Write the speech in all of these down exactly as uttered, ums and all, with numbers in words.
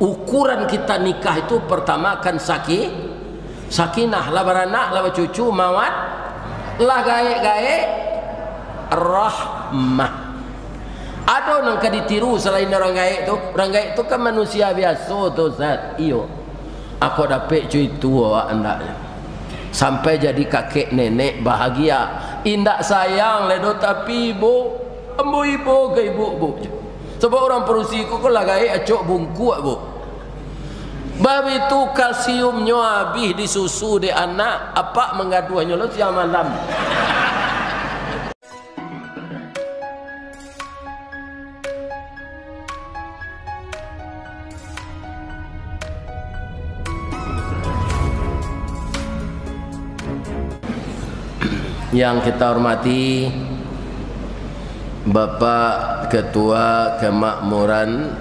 Ukuran kita nikah itu pertama kan saki-, sakinah, lah baranak, lah bacucu, mawad-, lah gaek-gaek, rahmah. Ado nan ka ditiru salain urang gaek tu? Urang gaek tu kan manusia biaso tu, Ustaz. Iyo. Ako dapek cuitu awak andaknyo. Sampai jadi kakek nenek bahagia. Indak sayang lai doh, tapi ibo, ambo ibo ka ibu, Bu. Sabab urang padusi ko, ko lah gaek acok bungkuak, Bu. Baitu kalsiumnyo abih disusu dek anak, apak manggaduahnyo lo siang malam. Yang kita hormati Bapak Ketua Kemakmuran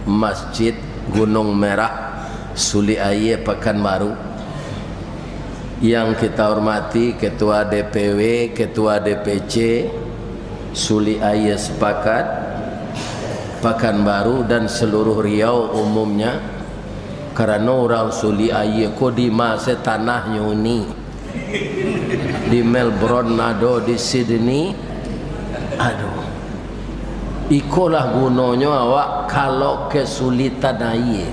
Masjid Gunung Merah, Sulik Aia, Pakanbaru. Yang kita hormati Ketua D P W, Ketua D P C, Sulik Aia Sepakat, Pakanbaru, dan seluruh Riau umumnya, karano urang Sulik Aia ko di ma se tanahnyo ni, di Melbourne ado, di Sydney ado. Ikolah gunonyo awak kalau kesulitan aia.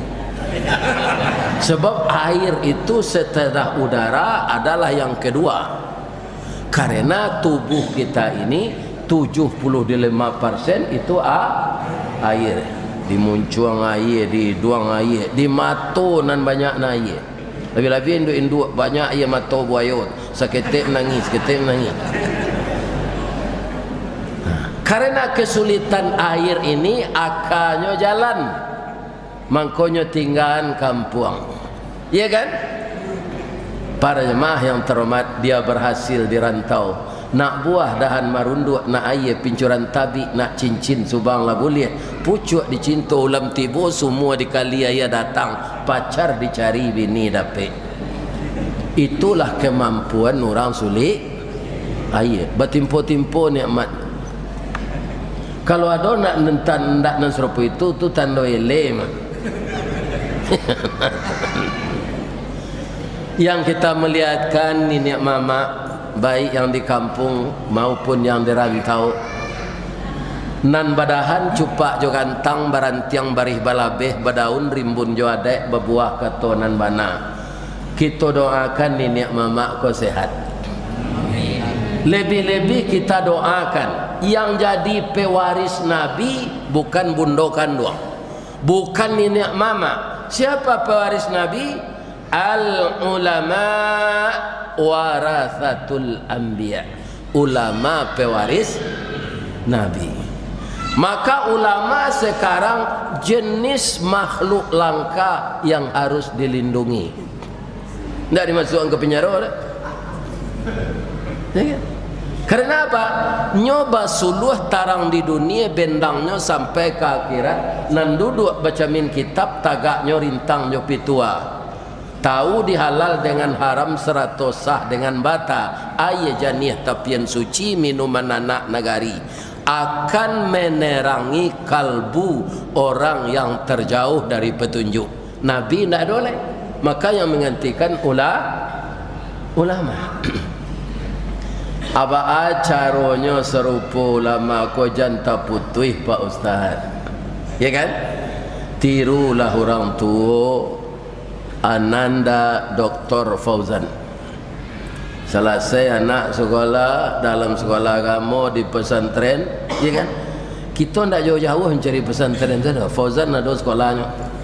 Sebab air itu setelah udara adalah yang kedua. Karena tubuh kita ini tujuh puluh lima persen itu a-, air. Di muncuang aia, di iduang aia, di mato nan banyak nan aia. Labiah-labiah induak-induak, banyak aia mato buayo, saketek manangih, saketek manangih. Nah, karena kesulitan air ini, akanyo jalan, mangkonyo tinggaan kampuang. Iya kan? Para jemaah yang terhormat, dia berhasil di rantau. Nak buah dahan marunduak, nak aia pincuran tabik, nak cincin subang lah buliah. Pucuak dicinto ulam tibo, sumua dikali aia datang, pacar dicari bini dapek. Itulah kemampuan urang Sulik Aia, batimpo-timpo nikmat. Kalau ado nak nentan ndak nan sarupo itu, tu tando eleh mah. Yang kita melihatkan niniak mamak, baik yang di kampung maupun yang di rantau, nan badahan cupak jo gantang, barantiang barih balabeh, badaun rimbun jo adaik, babuah kato nan bana. Kito doakan niniak mamak ko sehat. Lebih-lebih kita doakan yang jadi pewaris Nabi bukan bundo kanduang. Bukan niniak mamak. Siapa pewaris Nabi? Al ulama warasatul anbiya. Ulama pewaris Nabi. Maka ulama sekarang jenis makhluk langka yang harus dilindungi. Ndak dimasukkan ke penjara dah. Ya kan? Karena apa? Nyo basuluah tarang di dunia, bendangnyo sampai ka akhirat. Nan duduak bacamin kitab, tagaknyo rintang jo pitua. Tahu di halal dengan haram, sarato sah dengan bata. Aia janiah tapian suci, minuman anak nagari. Akan menerangi kalbu orang yang terjauh dari petunjuk. Nabi ndak ado lai. Maka yang menggantikan ula-, ulama. Abaa caronyo sarupo ulama ko jan taputuih, Pak Ustaz. Ya kan? Tirulah urang tuo, Ananda Doktor Fauzan. Salasai anak sekolah dalam sekolah agamo di pesantren, ya kan? Kito ndak jauah-jauah mancari pesantren tu doh. Fauzan ado sekolahnyo.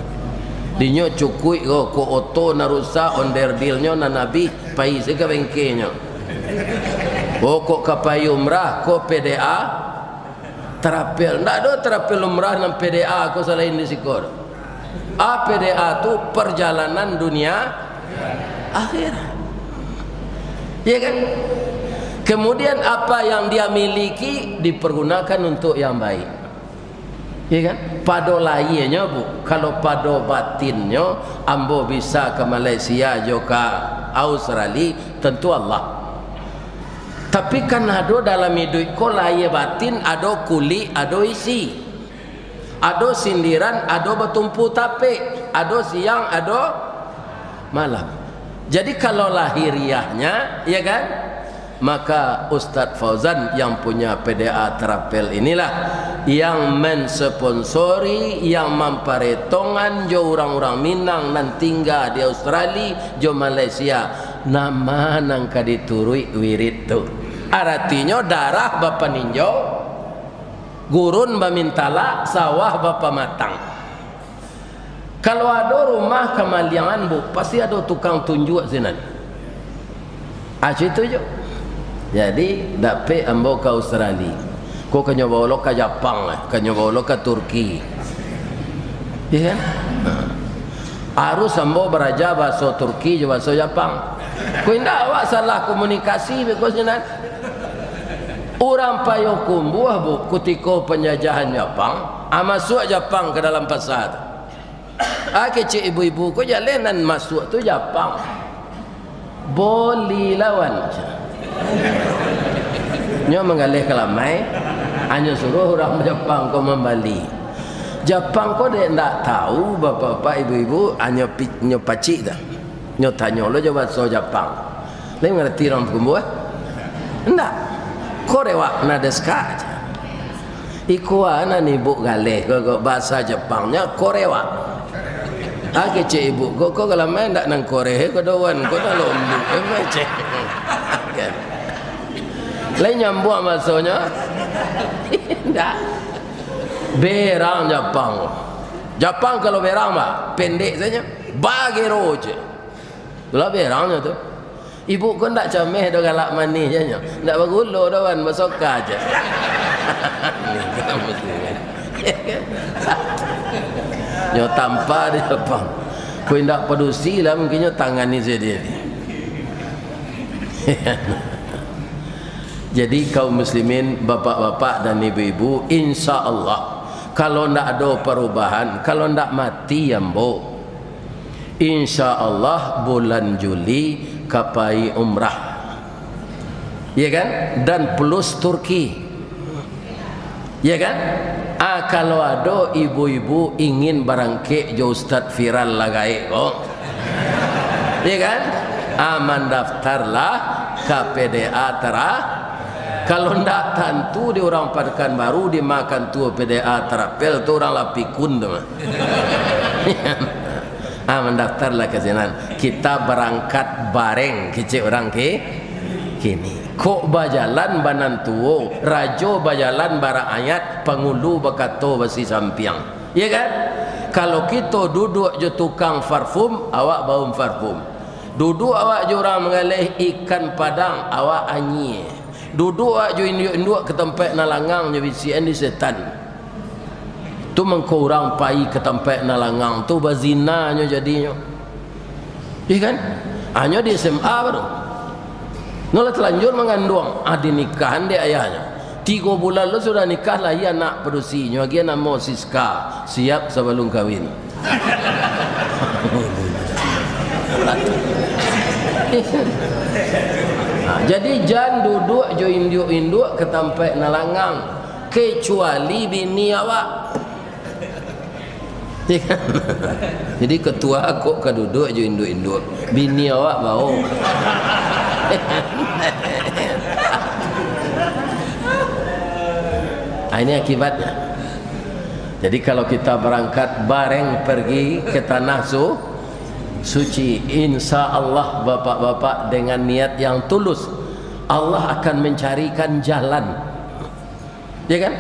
Dinyo cukuik ko, ko oto nan rusak, onderdilnyo nan abih, pai se ka bengkenyo. Oh, kok ka pai umrah, ko P D A, travel. Ndak ado travel umrah nan P D A ko salain di siko. A P D A tu perjalanan dunia akhirat. Ya kan? Kemudian apa yang dia miliki dipergunakan untuk yang baik. Ya kan? Pado lahianyo, Bu, kalau pado batinnyo, ambo bisa ka Malaysia jo ka Australia, tentu Allah. Tapi kan ado dalam iduik ko lahia batin, ado kulik, ado isi. Ado sindiran, ado batumpu tapek, ado siang, ado malam. Jadi, kalau lahiriahnyo, ya kan, maka Ustadz Fauzan yang punya P D A Travel inilah yang mensponsori, yang mamparetongan jo urang-urang Minang nan tingga di Australia jo Malaysia. Nama nan ka dituruik wirid tu? Aratinyo, darah bapaninjau, gurun bamintalak, sawah bapamatang. Kalau ado rumah kamaliangan, Bu, pasti ado tukang tunjuak sinan. Ah, situ jo. Jadi, dapek ambo ka Australia. Ko kanyo bawa lo ka Japang, eh. Kanyo bawa lo ka Turki. Iya kan? Nah. Harus ambo baraja bahaso Turki jo bahaso Japang. Ko indak awak salah komunikasi, beko sinan. Urang Payokumbuah, Bu, kutiko panjajahan Japang, ah, masuak Japang ka dalam pasa tu. Ah, kecek ibu-ibu ko, jaleh nan masuak tu Japang. Boli lawan. Nyo manggaleh ka lamai, anyo suruah urang Japang ko mambali. Japang ko dek ndak tahu, bapak-bapak, ibu-ibu, anyo pi-, nyo pacik tu. Nyo tanyo lo jo bahaso Japang. Lai mangarati urang Payokumbuah? Ndak. Korewak nadeskak. Iko a nan ibu galeh ko, ko bahasa Japangnyo korewak. Ah, kecek ibu ko, ko kalamai ndak nan koreh, ko doan, ko nan lombok, eh, kecek. Kan. Lai nyambuang bahasonyo? Ndak. Berang Japang. Japang kalau berang, bah, pendek sajo. Bagero je. Lah berangnyo tu. Ibu ko ndak cameh doh, galak manih je nyo. Ndak bagulo doh, wan, basoka je. Ni kan muslimin. Nyo tampa di lapang. Ko indak padusi lah, mungkinnyo tangani sadia ni. Jadi, kaum muslimin, bapak-bapak dan ibu-ibu, insya Allah, kalau ndak ado parubahan, kalau ndak mati ambo, insya Allah, bulan Juli ka pai umrah. Ya kan? Dan plus Turki. Ya kan? Ah, kalau ado ibu-ibu ingin barangkek jo Ustaz Viral lah gaek ko. Ya kan? Ah, mandaftarlah ka P D A Tra-, kalau ndak tantu di urang Pakanbaru, di Makan Tuo P D A Travel tu urang lah pikun tu mah. Ah, mandaftarlah ka sinan. Kita barangkat bareng, kecek urang ki-, kini. Kok bajalan ba nan tuo, rajo bajalan ba rakyat, pangulu bakato basi sampiang. Ya kan? Kalau kito duduak jo tukang parfum, awak baum parfum. Duduak awak jo urang manggaleh ikan padang, awak anyie. Duduak awak jo induak-induak ka tampek nan langang, nyo bisiakan di setan. Tu mangko urang pai ka tampek nan langang tu, bazinanyo jadinyo. Iya kan? Hanyo di S M A baru. Nyo lah talanjur manganduang, ah, dinikahan dek ayahnyo. Tigo bulan lo sudah nikah, lahia anak padusi, nyo agiah namo Siska, siap sabalum kawin. Nah, jadi jan duduak jo induak-induak ka tampek nan langang, kecuali bini awak. Ya kan? Jadi ketua kok ka duduak jo induak-induak, bini awak bao. Ah, ini akibatnya. Jadi, kalau kita berangkat bareng pergi ke tanah su-, suci, insya Allah, bapak-bapak, dengan niat yang tulus, Allah akan mencarikan jalan. Ya kan?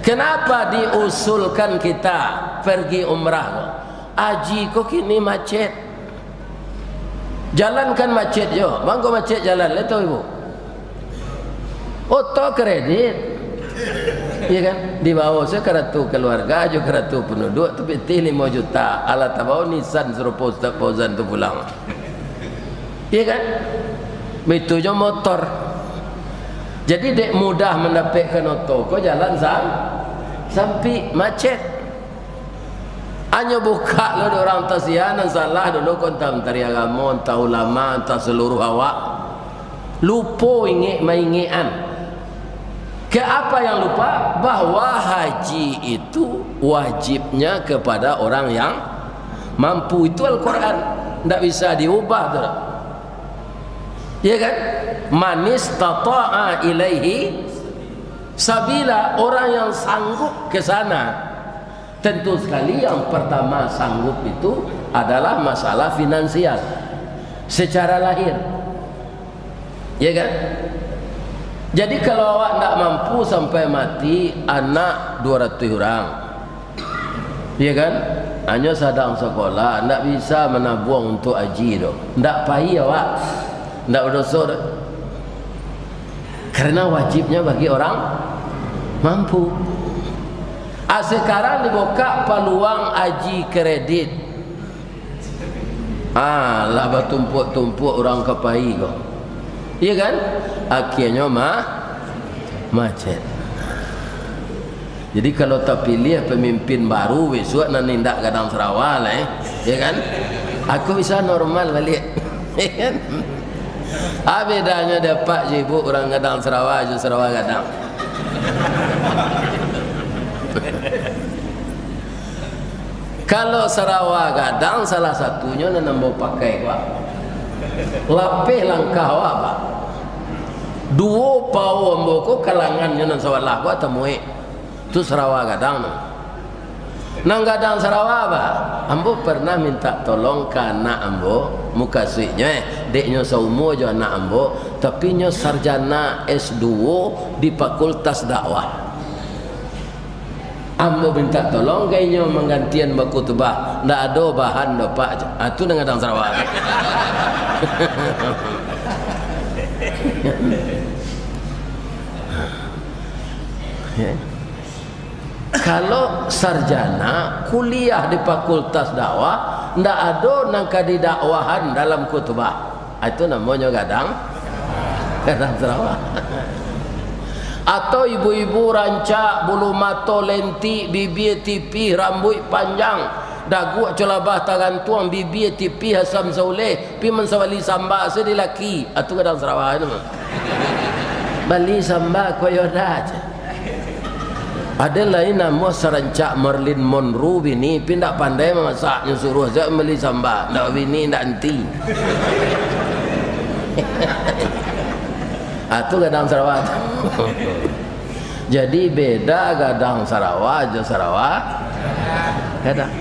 Kenapa diusulkan kita pergi umrah? Haji ko kini macet. Jalan kan macet jo. Mangko macet jalan, lai tahu ibu? Oto kredit. Iya kan? Dibawa se karatu keluarga jo karatu penduduk tu pitih limo juta. Alah tabawa Nissan sarupo Ustaz Fauzan tu pulang. Iya kan? Baitu jo motor. Jadi dek mudah mandapekkan oto ko, jalan sam-, sampik, macet. Hanyo bukak lo dek urang, entah sia nan salah dulu ko, entah Menteri Agamo, entah ulama, entah seluruh awak. Lupo ingek maingekan. Ke apa yang lupa? Bahwa haji itu wajibnya kepada orang yang mampu. Itu Al-Quran. Ndak bisa diubah tu. Ya kan? "Man istata'a ilaihi sabila", orang yang sanggup ke sana. Tentu sekali, yang pertama sanggup itu adalah masalah finansial, secara lahir. Ya kan? Jadi, kalau awak ndak mampu sampai mati, anak dua ratus urang, ya kan? Hanyo sadang sakolah, ndak bisa manabuang untuk haji tu. Ndak pai awak, ndak badoso doh. Karena wajibnya bagi orang mampu. Ah, sekarang dibuka paluang haji kredit. Ah, lah batumpuak-tumpuak urang ka pai ko. Iya kan? Akhirnyo ma-, macet. Jadi, kalau tapiliah pamimpin baru bisuak, nan indak gadang sarawa lai, ya kan? Aku bisa normal baliak, ya kan? Ah, bedanyo dek apak jo ibu, urang gadang sarawa jo sarawa gadang. Kalau sarawa gadang, salah satunyo nan ambo pakai ko, lapeh langkah awak, Pak. Duo pao ambo ko, kalangannyo nan sabalah ko, tamuek. Tu sarawa gadang tu. Nan gadang sarawa, Pak. Ambo pernah minta tolong ka anak ambo, mukasuiknyo, eh, dek nyo saumua jo anak ambo, tapi nyo sarjana S dua di Fakultas Dakwah. Ambo minta tolong ka inyo manggantian bakhutbah. Ndak ado bahan doh, Pak. Ah, tu nan gadang sarawa. Ya. Kalau sarjana, kuliah di Fakultas Dakwah, ndak ado nan ka didakwahan dalam khutbah. Ah, itu namonyo gadang, gadang sarawa. Atau ibu-ibu rancak, bulu mato lentik, bibia tipih, rambuik panjang, daguak colabah tagantuang, bibia tipih asam sauleh, pi mansabali samba se di laki. Ah, tu gadang sarawa tu mah. Bali samba koyo da aja. Ado lai namuah sarancak Marilyn Monroe bini, pi ndak pandai mamasak, nyo suruah se bali samba, ndak bini, ndak anti. Ah, tu gadang sarawa tu. Jadi, beda gadang sarawa jo sarawa gadang.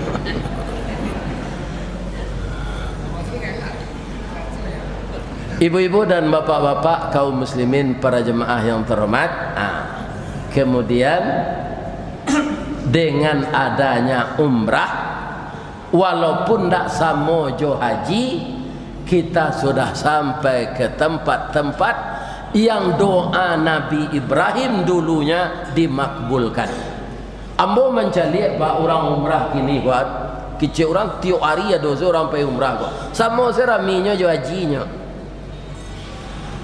Ibu-ibu dan bapak-bapak, kaum muslimin, para jemaah yang terhormat, ah, kemudian, dengan adanya umrah, walaupun ndak samo jo haji, kita sudah sampai ke tempat-tempat yang doa Nabi Ibrahim dulunya dimakbulkan. Ambo mancaliak, Pak, urang umrah kini, Pak. Kecek urang tiok ari ado se urang pai umrah ko. Samo se raminyo jo hajinyo.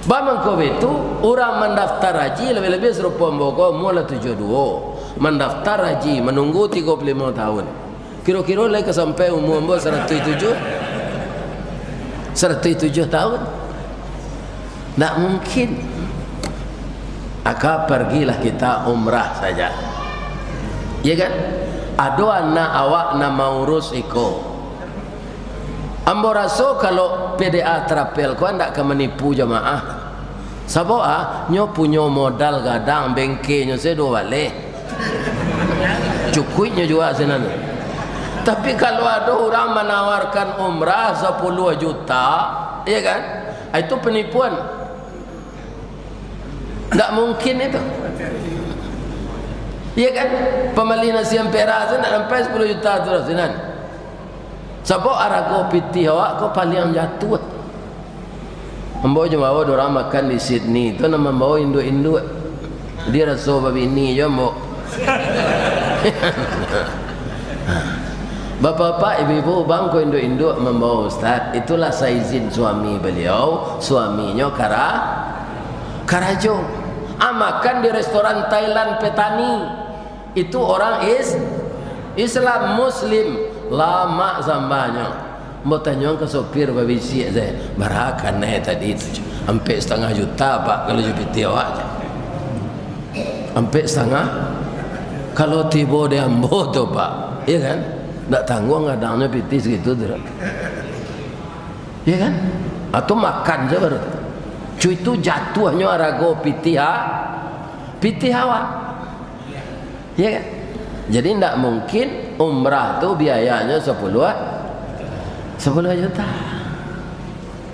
Ba mangko baitu, urang mandaftar haji, labiah-labiah sarupo ambo ko, umua lah tujuah duo. Mandaftar haji, manunggu tigo puluah limo tahun. Kiro-kiro lai ka sampai umua ambo saratuih tujuah? Saratuih tujuah tahun? Ndak mungkin. Maka, pergilah kita umrah saja. Ya kan? Ado anak awak nan maurus iko. Ambo raso kalau P D A Travel ko ndak ka manipu jamaah. Sabab, ah, nyo punyo modal gadang, bengkenyo se duo baleh. Cukuiknyo jua sinan. Tapi kalau ado urang manawarkan umrah sapuluah juta, ya kan? Ah, itu penipuan. Ndak mungkin itu. Ya kan? Pambali nasi ampera tu ndak sampai sapuluah juta tu lah sinan. Sabab arago pitih awak ko paliang jatuah. Ambo jo mambaok urang makan di Sydney tu, nan mambaok induak-induak. Jadi raso babini jo ambo. Bapak-bapak, ibu-ibu, bangko induak-induak mambaok ustaz, itulah saizin suami beliau, suaminyo kara-, karajo. Ah, makan di restoran Thailand Petani. Itu orang is-, Islam, Muslim. Lamak sambahnyo. Ambo tanyoan ka sopir babisiak sajo, "Bara kanai tadi tu?" "Ampek satangah juta, Pak, kalau jo pitih awak," jar. Ampek satangah. Kalau tibo di ambo tu, Pak, iyo kan? Ndak tangguang gadangnyo pitih sagitu tu, Pak. Iyo kan? Atau makan sajo baru. Cuy, itu jatuahnyo arago pitih, ha? Pitih awak. Iyo kan? Jadi, ndak mungkin umrah tu biayanyo sapuluah, sapuluah juta.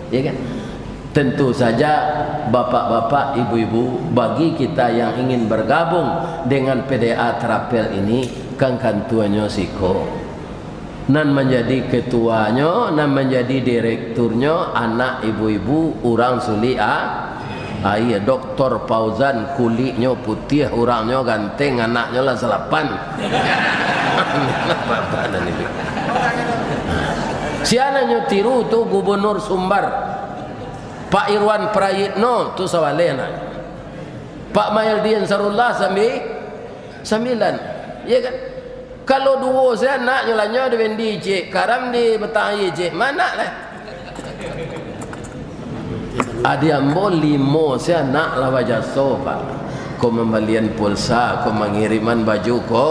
Ya kan? Tentu saja, bapak-bapak, ibu-ibu, bagi kita yang ingin bergabung dengan P D A Terapel ini, kan kantuanyo siko. Nan manjadi ketuanyo, nan manjadi direkturnyo, anak ibu-ibu, urang sulik a-, aia. Doktor Fauzan, kuliknyo putiah, urangnyo ganteng, anaknyo lah salapan. Bapak nan itu. Sia nan nyo tiru tu Gubernur Sumbar, Pak Irwan Prayitno tu sabaleh nak. Pak Mahyeldi Ansarullah sambi-, sambilan. Iya kan? Kalau duo se anak nyo lah nyo di Wendi cek, Karam di Batang Aia cek, ma nak lah. Adi ambo limo se anak lah bajaso, Pak. Ko mambalian pulsa, ko mangiriman baju, ko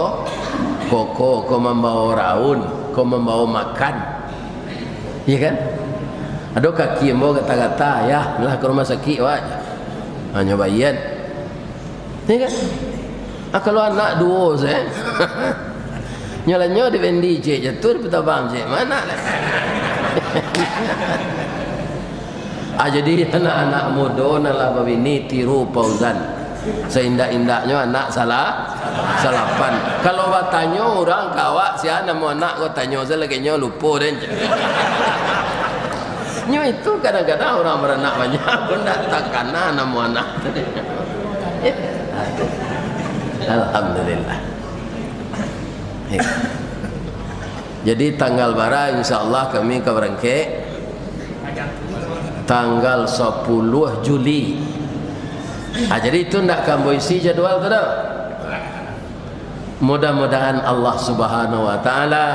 koko, ko mambawa raun, ko mambawa makan. Iya kan? Ado kaki ambo gata-gata, "Yah, lah ka rumah sakik, wak." Hanyo baian. Iya kan? Ah, kalau anak duo se, nyo lah nyo di Wendi cek, jatuah di Petabang cek, ma nak lah. Ah, jadi anak-anak mudo nan lah babini tiru Fauzan. Saindak-indaknyo anak salah, salapan. Kalau batanyo urang ka awak, "Sia namo anak ko?" Tanyo se lagi nyo lupo den. Nyo itu kadang-kadang urang baranak banyak pun ndak takana namo anak tadi. Alhamdulillah. Jadi tanggal bara, insya Allah kami ka barangkek tanggal sapuluah Juli. Ah, jadi itu ndak ka ambo isi jadwal tu doh. Mudah-mudahan Allah Subhanahu wa Ta'ala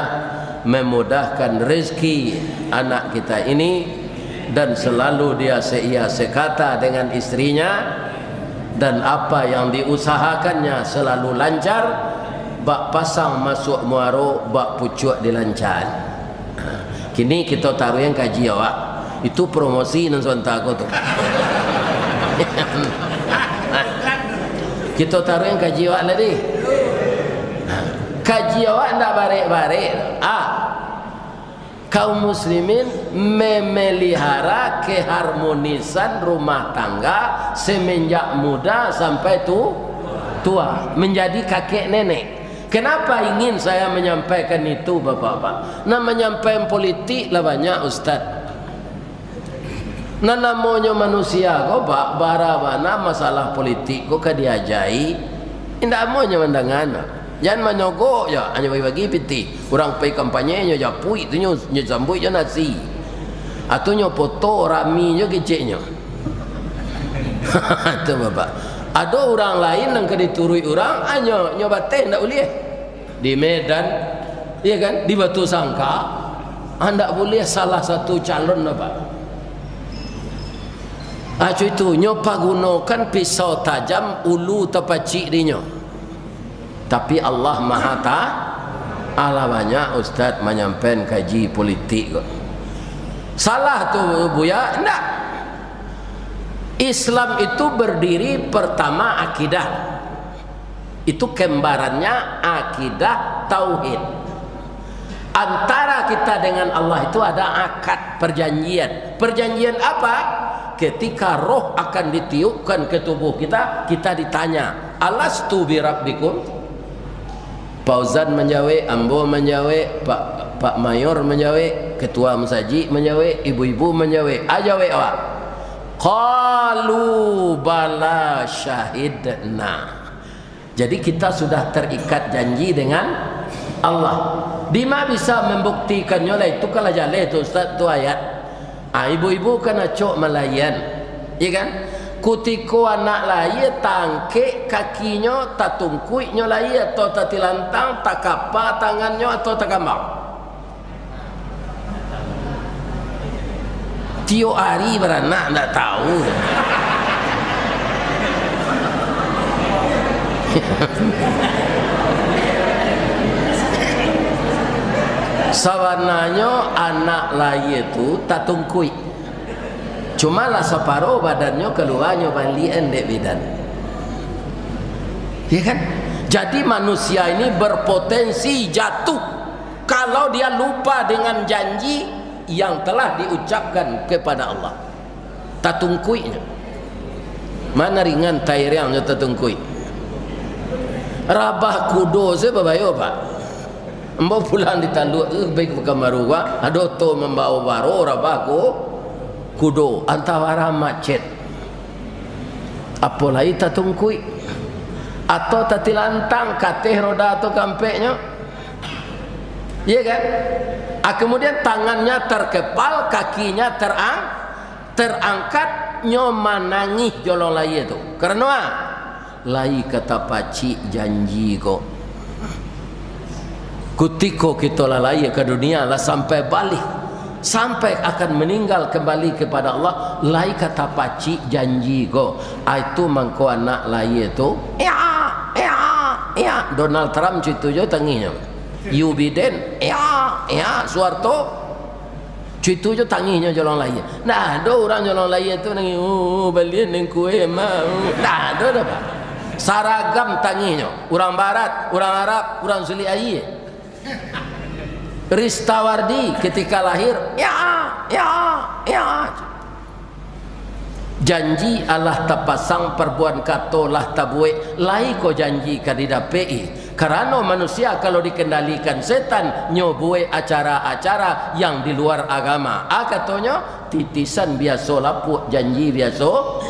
memudahkan rezeki anak kita ini, dan selalu dia seia sekata dengan istrinya, dan apa yang diusahakannya selalu lancar, bak pasang masuak muaro, bak pucuak dilancan. Kini kito taruihan kaji awak. Itu promosi nan sabanta ko tu. Kito taruihan kaji awak tadi. Kaji awak ndak barek-barek. A. Kaum muslimin memelihara keharmonisan rumah tangga semenjak muda sampai tu, tua, menjadi kakek nenek. Kenapa ingin saya menyampaikan itu, Bapak-bapak? Nan manyampaian politik lah banyak, Ustaz. Nan namonyo manusia ko, Pak, bara bana masalah politik ko ka diajai. Indak amonyo mandanga. Jan manyogok jo, hanyo bagi-bagi pitih. Urang pai kampanye, nyo japuik tu, nyo, nyo sambuik jo nasi. Atau nyo poto rami jo keceknyo. Tu, Bapak. Ado urang lain nan ka dituruik urang, hanyo nyo bateh ndak buliah. Di Medan, iya kan, di Batusangka, ah, ndak buliah salah satu calon, Bapak. Ah, cuy tu, nyo pagunokan pisau tajam, ulu tapacik dinyo. Tapi Allah Maha Ta-, alah banyak ustaz manyampaian kaji politik ko. Salah tu, Buya? Ndak. Islam itu berdiri pertama akidah. Itu kembarannya akidah tauhid. Antara kita dengan Allah itu ada akad perjanjian. Perjanjian apa? Ketika roh akan ditiupkan ke tubuh kita, kita ditanya, "Alastu birabbikum?" Fauzan manjawek, ambo manjawek, Pak, Pak Mayor manjawek, ketua masajik manjawek, ibu-ibu manjawek. A jawek awak? Qalu bala syahidna. Jadi, kita sudah terikat janji dengan Allah. Dima bisa membuktikaannyo lah? Itu kan lah jaleh tu, Ustaz, tu ayat. Ah, ibu-ibu kan acok malaian, iya kan? Kutiko anak lahia, tangkek kakinyo, tatungkuiknyo lahia, atau tatilantang, takapa tangannyo, atau takambang. Tiok ari baranak, ndak tahu. Sabananyo anak lahia tu tatungkuik. Cuma lah saparo badannyo kaluanyo baliak dek bidan. Ya kan? Jadi manusia ini berpotensi jatuh kalau dia lupa dengan janji yang telah diucapkan kepada Allah. Tatungkuiknyo. Mana ringan tairiangnyo tatungkuik. Rabah kudo se babayo, Pak. Ambo pulang di Taluk tu, pai ka Pakaranbau, ado oto mambawo baro rabah ku-, kudo, antah bara macet. Apo lai tatungkuik. Atau tatilantang kateh roda tu kampeknyo. Iya kan? Ah, kemudian tangannya terkepal, kakinya terang-, terangkat, nyo manangih jolong lahia tu. Karano ah, lai ka tapacik janji ko. Kutiko kito lah lahia ka dunia, lah sampai baleh, sampai akan meninggal kembali kepada Allah, lai ka tapacik janji ko. Ah, itu mangko anak lahia tu, ya, ya, ya. Donald Trump cuitu jo tangihnyo. Joe Biden, ya, ya. Suharto, cuitu jo tangihnyo jolong lahia. Ndak ado urang jolong lahia tu nangih, "Oh, balian nan kueh, ma." Ndak ado doh, Pak. Saragam tangihnyo. Urang Barat, urang Arab, urang Sulik Aia. Ristawardi ketika lahir, ya, ya, ya. Janji alah tapasang, parbuatan kato lah tabuek, lai ko janji ka didapek-i. Karano manusia kalau dikendalikan setan, nyo buek acara-acara yang di luar agama. A katonyo, titisan biaso lapuak, janji biaso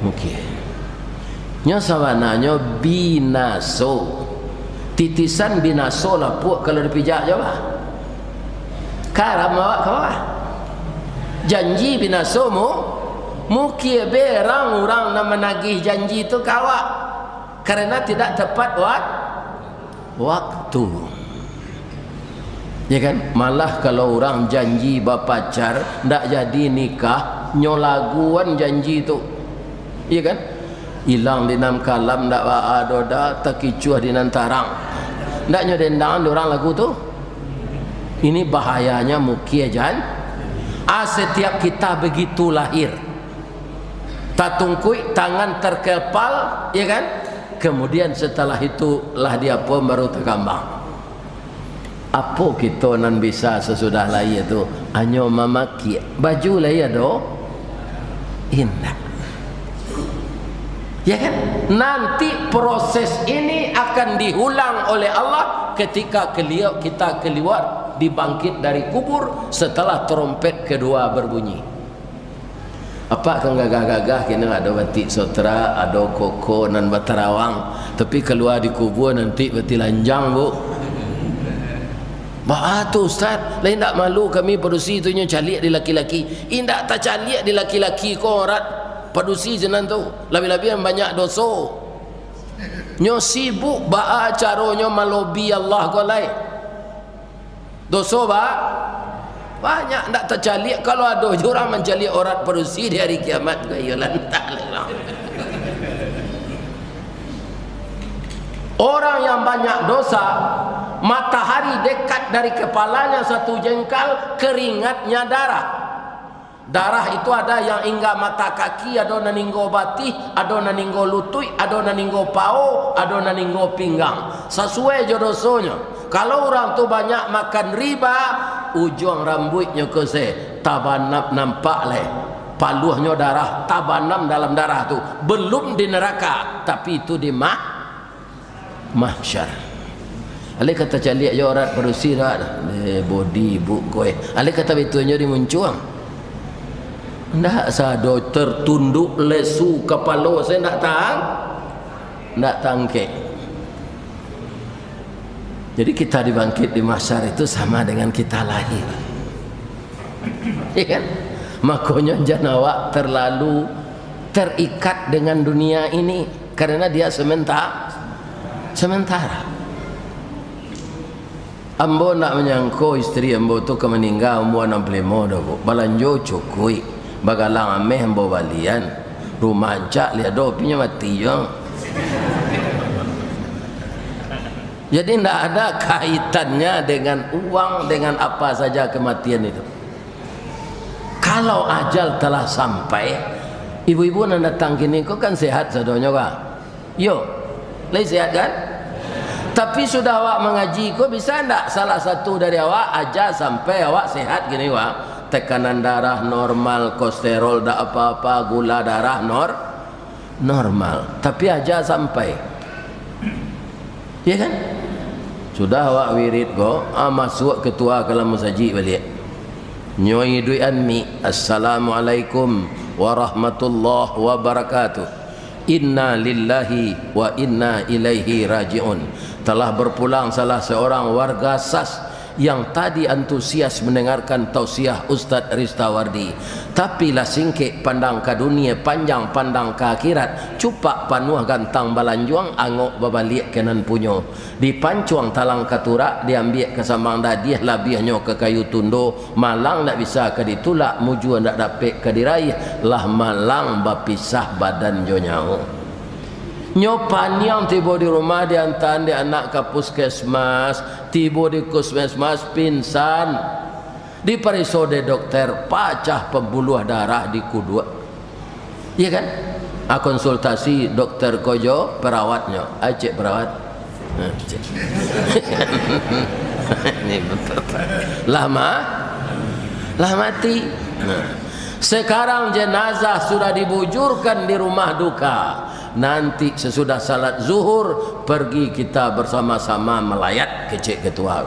mukia. Nyo sabananyo binaso. Titisan binaso lapuak kalau dipijak jo, bah. Karam awak ka bawah. Janji binaso mu-, mukia berang urang nan managih janji tu ka awak. Karena tidak tepat wak-, waktu. Ya kan? Malah kalau urang janji bapacar, ndak jadi nikah, nyo laguan janji tu. Ya kan? Ilang di nan kalam ndak baa doh, takicuah di nan tarang. Ndak nyo dendangan di urang lagu tu? Ini bahayanya mukia jan-, ah, setiap kita begitu lahir. Tatungkuik, tangan terkepal, ya kan? Kemudian setelah itu lah diapo, baru takambang. Apo kito nan bisa sasudah lahia tu? Hanyo mamakiak. Baju lai ado? Indak. Ya kan? Nanti proses ini akan diulang oleh Allah ketika keliau, kita keluar, dibangkit dari kubur setelah trompet kedua berbunyi. Apak kan gagah-gagah, kini ado batik sotrak, ado koko nan batarawang, tapi kalua di kubua nanti batilanjang, Bu. Baa tu, Ustaz? Lai indak malu kami padusi tu nyo caliak di laki-laki? Indak tacaliak di laki-laki ko, orat padusi sinan tu. Labiah-labiah banyak doso. Nyo sibuk baa caronyo malobi Allah ko lai. Doso ba-, banyak, ndak tacaliak. Kalau ado jo urang mancaliak orat padusi di hari kiamat, ko iyo lantang lah. Orang yang banyak dosa, matahari dekat dari kepalanya satu jengkal, keringatnya darah. Darah itu ada yang hingga mata kaki, ado nan hinggo batih, ado nan hinggo lutuik, ado nan hinggo pao, ado nan hinggo pinggang. Sasuai jo dosonyo. Kalau urang tu banyak makan riba, ujuang rambuiknyo ko se tabanam nampak lai. Paluahnyo darah, tabanam dalam darah tu. Belum di neraka, tapi itu di mah-, mahsyar. Alai ka tacaliak jo orat padusi dah. Eh, bodi ibuk ko, eh. Alai ka tabituanyo di muncuang. Ndak sado tertunduk lesu kapalo, se ndak tang-, ndak tangkek. Jadi kita dibangkit di mahsyar itu sama dengan kita lahir. Ya kan? Makonyo jan awak terlalu terikat dengan dunia ini, karena dia sementa-, sementara. Ambo ndak manyangko istri ambo tu ka maningga umua anam puluah limo doh, Bu. Balanjo cukuik, bagalang ameh ambo balian, rumah ancak liak doh, pinyo mati jo. Jadi, ndak ada kaitannya dengan uang, dengan apa saja kematian itu. Kalau ajal telah sampai, ibu-ibu nan datang kini ko kan sehat sadonyo, ka? Yo, lai sehat, kan? Tapi, sudah awak mangaji ko, bisa ndak salah satu dari awak aja sampai awak sehat gini, wak? Tekanan darah normal, kolesterol dak apa-apa, gula darah nor-, normal. Tapi, aja sampai. Ya, kan? Sudah awak wirid ko, ah, masuak ketua ka dalam masajik baliak. Nyo iduikan mik, "Assalamualaikum warahmatullahi wabarakatuh. Inna lillahi wa inna ilaihi raji'un." Telah berpulang salah seorang warga sas yang tadi antusias mendengarkan tausiah Ustaz Ristawardi. Tapi lah singkek pandang ka dunia, panjang pandang ka akhirat, cupak panuah gantang balanjuang, angok babaliak ka nan punyo. Dipancuang talang ka turak, diambiak ka sambang dadiah, labiahnyo ka kayu tundo, malang ndak bisa ka ditulak, mujua ndak dapek ka diraih, lah malang bapisah badan jo nyawo. Nyo paniang tibo di rumah, diantaan dek anak ka puskesmas, tibo di puskesmas, pingsan. Dipareso dek dokter, pacah pambuluah darah di kuduak. Iya kan? Ah, konsultasi dokter ko jo perawatnyo. Ai, cek perawat. Ah, cek. Ini betul. Lah ma-, lah mati. Nah. Sekarang jenazah sudah dibujurkan di rumah duka. Nanti sesudah salat zuhur, pergi kita bersama-sama melayat, kecek ketua.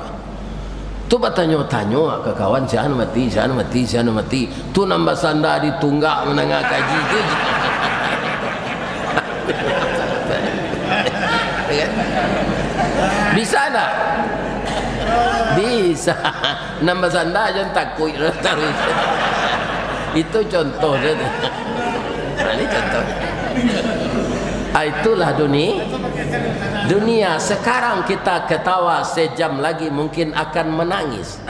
Tu batanyo-tanyo ka kawan, "Sia nan mati, sia nan mati, sia nan mati." Tu nan basanda di tunggak mandanga kaji tu. Bisa ndak? Bisa. Nan basanda jan takuik taruih. Itu contoh sajo. Nah, ini contoh. Ah, itulah duni-, dunia. Sekarang kita ketawa, sejam lagi mungkin akan menangis.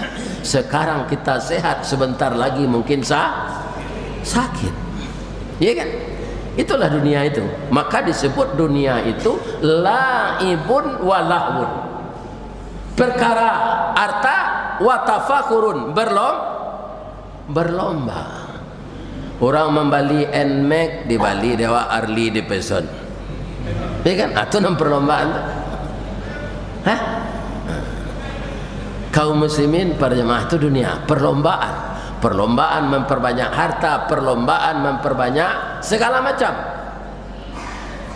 Sekarang kita sehat, sebentar lagi mungkin sa-, sakit. Iya kan? Itulah dunia itu. Maka disebut dunia itu laibun wa lahwun. Perkara harta, wa tafakhurun, berlom-, berlomba. Urang mambali Nmax, dibali dek awak Harley Davidson. Iya kan? Ah, tu nan perlombaan tu. Hah? Kaum muslimin, para jemaah, tu dunia, perlombaan. Perlombaan memperbanyak harta, perlombaan memperbanyak segala macam.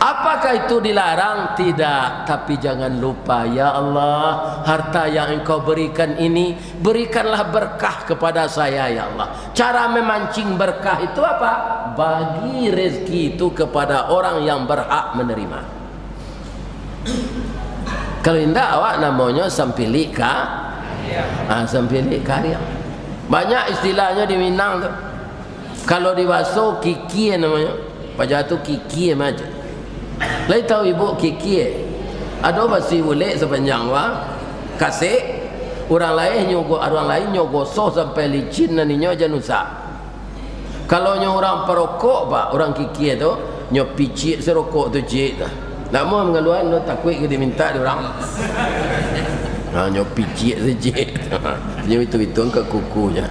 Apakah itu dilarang? Tidak. Tapi jangan lupa, "Ya Allah, harta yang Engkau berikan ini, berikanlah berkah kepada saya, ya Allah." Cara memancing berkah itu apa? Bagi rezeki itu kepada orang yang berhak menerima. Kalau indak, awak namonyo sampilik ka-, ah, sampilik kariang. Banyak istilahnyo di Minang tu. Kalau di baso, kikie namonyo. Paja tu kikie macam. Lai tahu ibu kikie? Ado basi bulek sapanjang wa, kasek, urang lain nyo go-, urang lain nyo gosok sampai licin nan inyo jan usah. Kalau nyo urang parokok, Pak, urang kikie tu, nyo picik se rokok tu, cik, tu. Ndak mau mangaluan tu, takuik ka dimintak dek urang. Ha, nyo picik se, cik. Nyo itu-itu ka kuku je.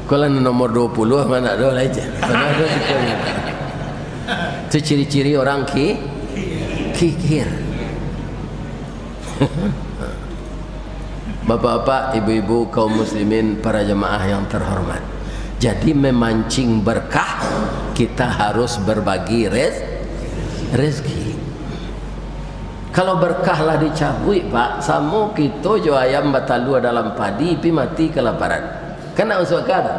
Kalau nomor dua puluh mah ndak ado lai, cik. Padahal ado situ. Tu ciri-ciri urang ki-, kikir. Bapak-bapak, ibu-ibu, kaum muslimin, para jemaah yang terhormat. Jadi, memancing berkah, kita harus berbagi rez-, rezeki. Kalau berkah lah dicabuik, Pak, samo kito jo ayam batalua dalam padi, pi mati kelaparan. Kan ndak masuak akal tu?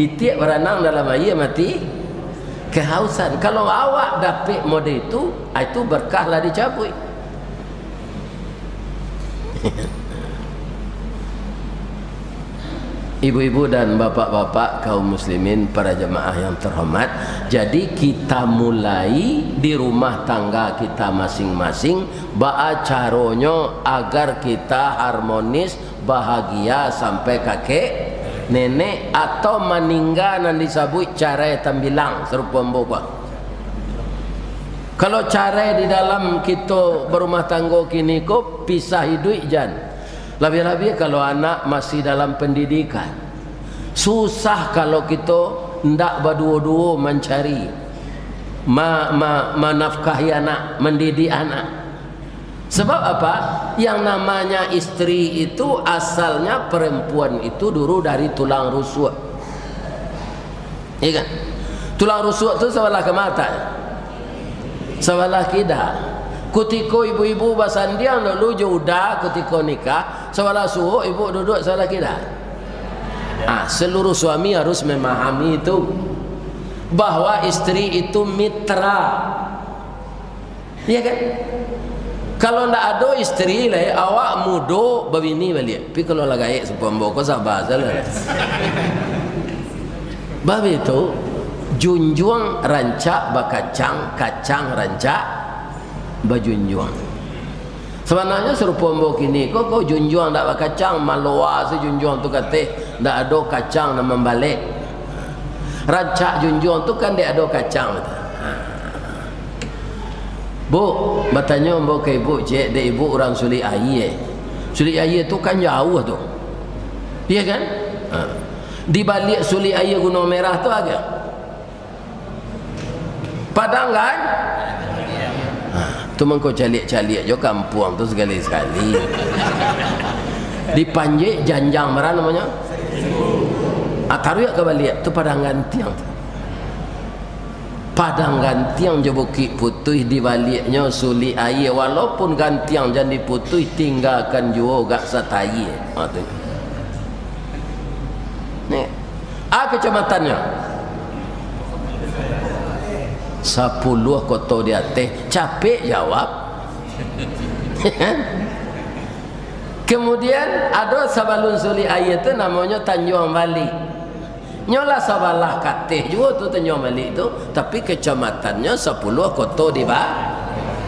Itiak baranang dalam aia, mati kehausan. Kalau awak dapek mode itu, ah, itu berkah lah dicabuik. Ibu-ibu dan bapak-bapak, kaum muslimin, para jemaah yang terhormat, jadi kita mulai di rumah tangga kita masing-masing, baa caronyo agar kita harmonis, bahagia sampai kakek nenek, atau maningga nan disabuik carai tambilang, sarupo ambo ko. Kalau carai di dalam kito barumah tanggo kini ko, pisah iduik jan. Labiah-labiah kalau anak masih dalam pendidikan. Susah kalau kito ndak baduo-duo mancari, ma-, ma-, manafkahi anak, mandidik anak. Sebab apa? Yang namanya isteri itu asalnya perempuan itu dulu dari tulang rusuk. Iya kan? Tulang rusuk tu sabalah ka ma latak? Sabalah kida. Kutiko ibu-ibu basandiang dulu jo uda kutiko nikah, sabalah suok ibu duduak sabalah kida. Ah, seluruh suami harus memahami itu, bahwa isteri itu mitra. Iya kan? Kalau ndak ado isteri lai, awak mudo babini baliak. Tapi kalau lah gaek sarupo ambo ko, saba sajolah. Bab itu, junjuang rancak bakacang, kacang rancak bajunjuang. Sabananyo sarupo ambo kini ko, ko junjuang ndak bakacang, maloa se junjuang tu kateh, ndak ado kacang nan mambalek. Rancak junjuang tu kan dek ado kacang tu. Ha. Bu, batanyo ambo ka ibu, cek, dek ibu urang Sulik Aia. Sulik Aia tu kan jauah tu. Iya kan? Ha. Di baliak Sulik Aia Gunuang Merah tu aja. Padang Gan-, ha, tu mangko caliak-caliak jo kampuang tu sakali-sakali. Di Panjek janjang bara namonyo. Ah, taruih ka baliak tu Padang Gantiang tu. Padang Gantiang jo Bukik Putuih, di baliaknyo Sulik Aia, walaupun gantiang jan diputuih, tinggakan juo gak satayie. Ha, tu. Ni, a kacamatannyo? Sapuluah koto di ateh, capek jawab. Kemudian, ado sabalun Sulik Aia tu namonyo Tanjuang Balik. Nyo lah sabalah kateh juo tu Tanjuang Balik tu, tapi kacamatannyo sapuluah koto di ba-,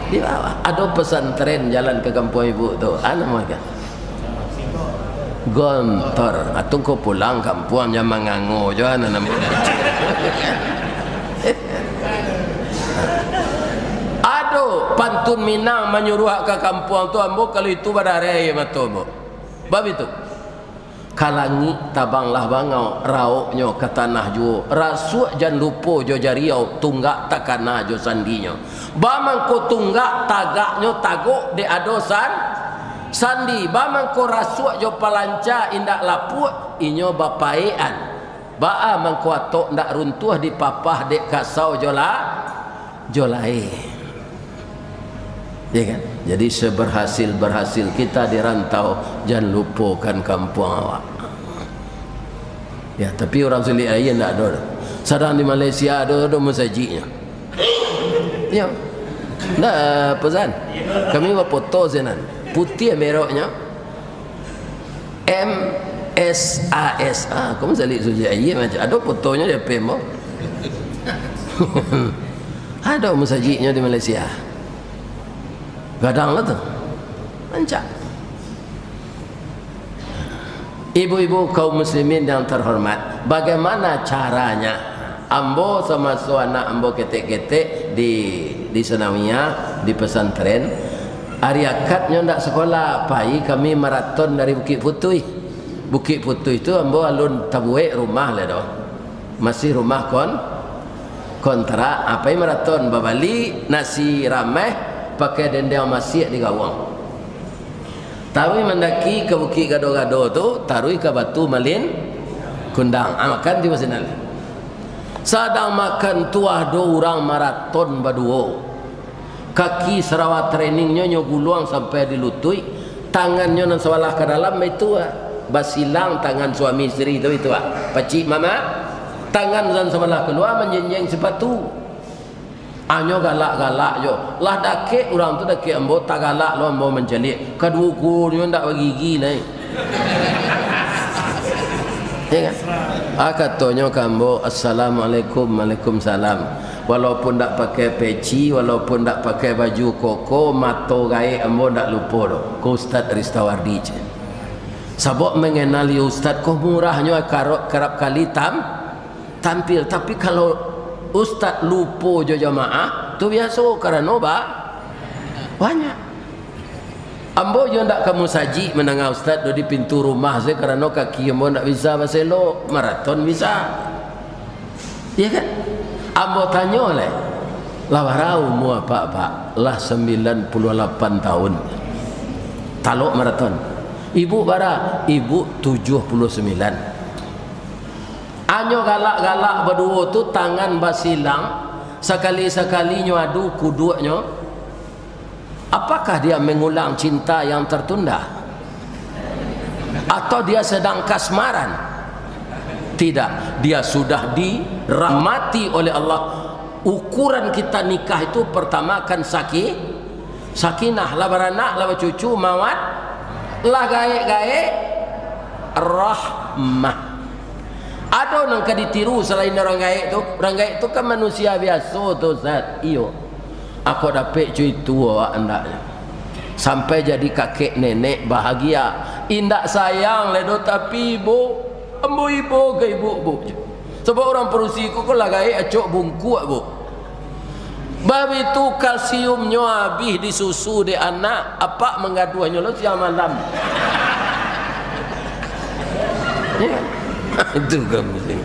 di bawah. Ado pesantren jalan ka kampuang ibu tu. A namo kan? Gontor. Atau ko pulang kampuang, jan mangango jo, a nan namo. Ado pantun Minang manyuruah ka kampuang tu, ambo kalau itu badareh aia mato ambo. Bab itu. Ka langik tabanglah bangau, raoknyo ka tanah juo. Rasuak jan lupo jo jariau, tunggak takana jo sandinyo. Ba mangko tunggak tagaknyo tagok dek ado san-, sandi. Ba mangko rasuak jo palanca indak lapuak, inyo bapaekan. Baa mangko atok ndak runtuah dipapah dek kasau jo la-, jo lae. Ya kan? Jadi, seberhasil-berhasil kita di rantau, jan lupokan kampuang awak. Ya, tapi urang Sulik Aia ndak ado doh. Sadang di Malaysia ado, ado masajiknyo. Ya. Ndak, eh, pesan. Kami bafoto sinan. Putiah meroknyo. M S A S. Ah, ko masajik Sulik Aia macam. Ado fotonyo di F B mo. Ado masajiknyo di Malaysia. Gadang lah tu. Rancak. Ibu-ibu kaum muslimin yang terhormat, bagaimana caranya? Ambo samaso anak ambo ketek-ketek di, di sanawiyah, di pesantren, ari akadnyo ndak sekolah, pai kami maraton dari Bukik Putuih. Bukik Putuih tu ambo alun tabuek rumah lai doh. Masih rumah kon-, kontrak, a, pai maraton, babali nasi rameh, pakai dendeng masiak di gawang. Taruih mandaki ka Bukik Gado-Gado tu, taruih ka Batu Malin Kundang. A, makan tibo sinan. Sadang makan tu, ado urang maraton baduo. Kaki sarawa treningnyo nyo guluang sampai di lutuik, tangannyo nan sabalah ka dalam baitu, ah. Basilang tangan suami isteri tu, itu, ah. Pacik mamak, tangan nan sabalah kalua manjenjeng sipatu. Anyo galak-galak jo. Lah dakek urang tu dakek ambo, tagalak lo ambo mancaliak. Kaduo kuonyo ndak bagigi lai. Ya kan? Ah, katonyo ka ambo, "Assalamualaikum." "Waalaikumsalam." Walaupun ndak pakai peci, walaupun ndak pakai baju koko, mato gaek ambo ndak lupo doh. Ko Ustaz Ristawardi, cek. Sabab mengenali Ustaz ko murahnyo, karok-, karap kali tam-, tampil. Tapi kalau Ustaz lupo jo jamaah, Tu biaso, karano ba-, banyak. Ambo jo ndak ka musajik mandanga ustaz do di pintu rumah se, karano kaki ambo ndak bisa baselok, maraton bisa. Iya kan? Ambo tanyo lai, "Lah bara umua apak, Pak?" "Lah sambilan puluah lapan taun." "Talok maraton." "Ibu bara?" "Ibu tujuah puluah sambilan." Anyo galak-galak baduo tu, tangan basilang, sakali-sakali nyo adu kuduaknyo. Apakah dia mengulang cinta yang tertunda? Atau dia sedang kasmaran? Tidak, dia sudah dirahmati oleh Allah. Ukuran kita nikah itu pertama kan saki-, sakinah, lah baranak, lah bacucu, mawad, lah gaek-gaek, rahmah. Ado nan ka ditiru salain urang gaek tu? Urang gaek tu kan manusia biaso tu, Ustaz. Iyo. Ako dapek cuitu awak andaknyo. Sampai jadi kakek nenek bahagia. Indak sayang lai doh, tapi ibo, ambo ibo ka ibu, Bu. Sabab urang padusi ko, ko lah gaek acok bungkuak, Bu. Babitu kalsiumnyo abih disusu dek anak, apak manggaduahnyo lo siang malam. Ya. Itu kamu sih.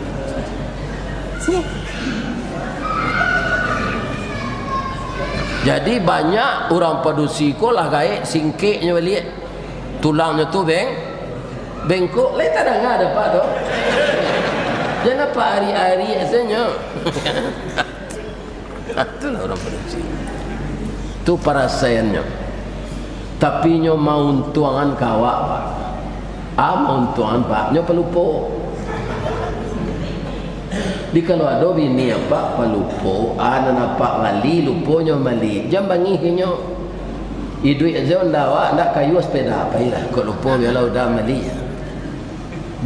Jadi banyak urang padusi ko lah gaek singkeknyo baliak. Tulangnyo tu beng-, bengkok. Lai tadanga dek apak tu? Jan apak ari-ari asanyo. Itulah urang padusi. Tu parasaiannyo. Tapi nyo mauntuangan ka awak, Pak. Ah, mauntuangan, Pak. Nyo palupo. Di kalau ado bini apak palupo, ah, nan apak bali, lupo nyo mali. Jan bangih ka inyo. Iduik ajo ndak awak, ndak kayu sepeda, pailah. Kok lupo, bialah udah mali.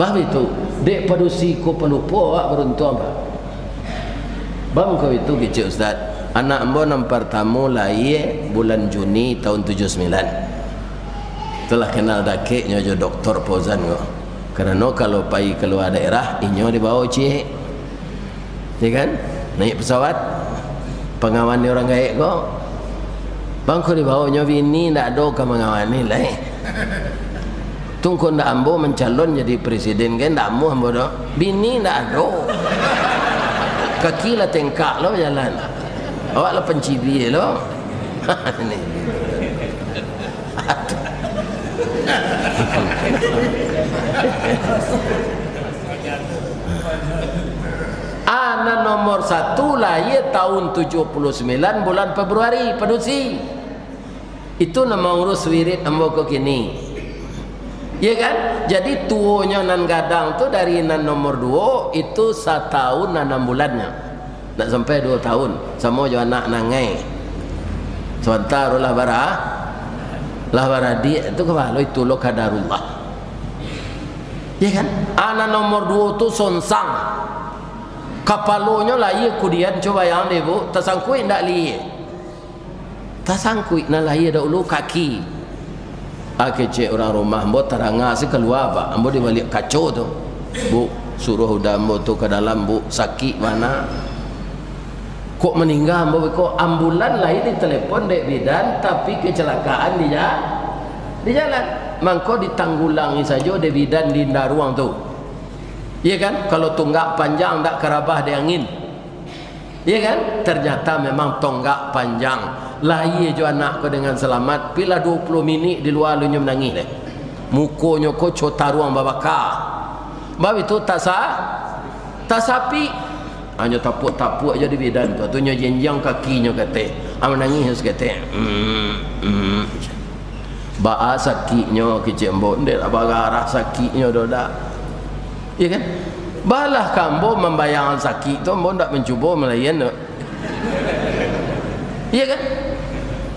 Bah bitu, dek padusi ko palupo awak baruntuang, Pak. Bang ko itu kecek Ustaz, anak ambo nan partamo lahia bulan Juni tahun tujuah sambilan. Itulah kenal dakeknyo jo Doktor Fauzan ko. Karano kalau pai kalua daerah, inyo dibawo ciek. Ya kan? Naik pesawat, pangawan ni urang gaek ko. Bang ko dibawo nyo bini, ndak ado ka mangawani lai. Tungko ndak ambo mancalon jadi presiden, kan ndak amuah ambo doh. Bini ndak ado. Kaki lah tengkak lo bajalan. Awak lah pancibia lo. Ni. Anak nomor satu lahia tahun tujuah puluah sambilan bulan Februari, padusi. Itu nan maurus wirid ambo ko kini. Iya kan? Jadi tuonyo nan gadang tu dari nan nomor duo, itu satahun anam bulannyo. Ndak sampai duo tahun, samo jo anak nangai. Samantaro lah bara-, lah baradiak, itu ka balo, itu lo kadarullah. Iya kan? Anak nomor duo tu sonsang. Kapalonyo lahia kudian, cubo bayang deh, Bu, tasangkuik ndak lihia? Tasangkuik nan lahia dahulu kaki. Ah, kecek urang rumah, ambo tadanga se kalua, Pak. Ambo di baliak kaco tu. Bu, suruah uda ambo tu ka dalam, Bu. Sakik bana. Kok maningga ambo beko? Ambulan lai ditelepon dek bidan, tapi kecelakaan di ja-, di jalan. Mangko ditanggulangi sajo dek bidan di Indaruang tu. Iya kan? Kalau tunggak panjang ndak karabah dek angin. Iya kan? Ternyata memang tonggak panjang. Lahia jo anak ko dengan selamat. Pi lah duo puluah minik di lua, alun nyo manangih deh. Mukonyo ko co taruang babaka. Bab itu tasa-, tasapik. Hanyo tapuak-tapuak jo di bidan tu. Tu nyo jenjang kakinyo kateh. Ah, manangih saketek. Hmm, hmm. Baa sakiknyo, kecek ambo, ndek lah bagarah sakiknyo doh, dak. Iya kan? Balah ka ambo mambayangkan sakik tu, ambo ndak mancubo malayan tu. Iya kan?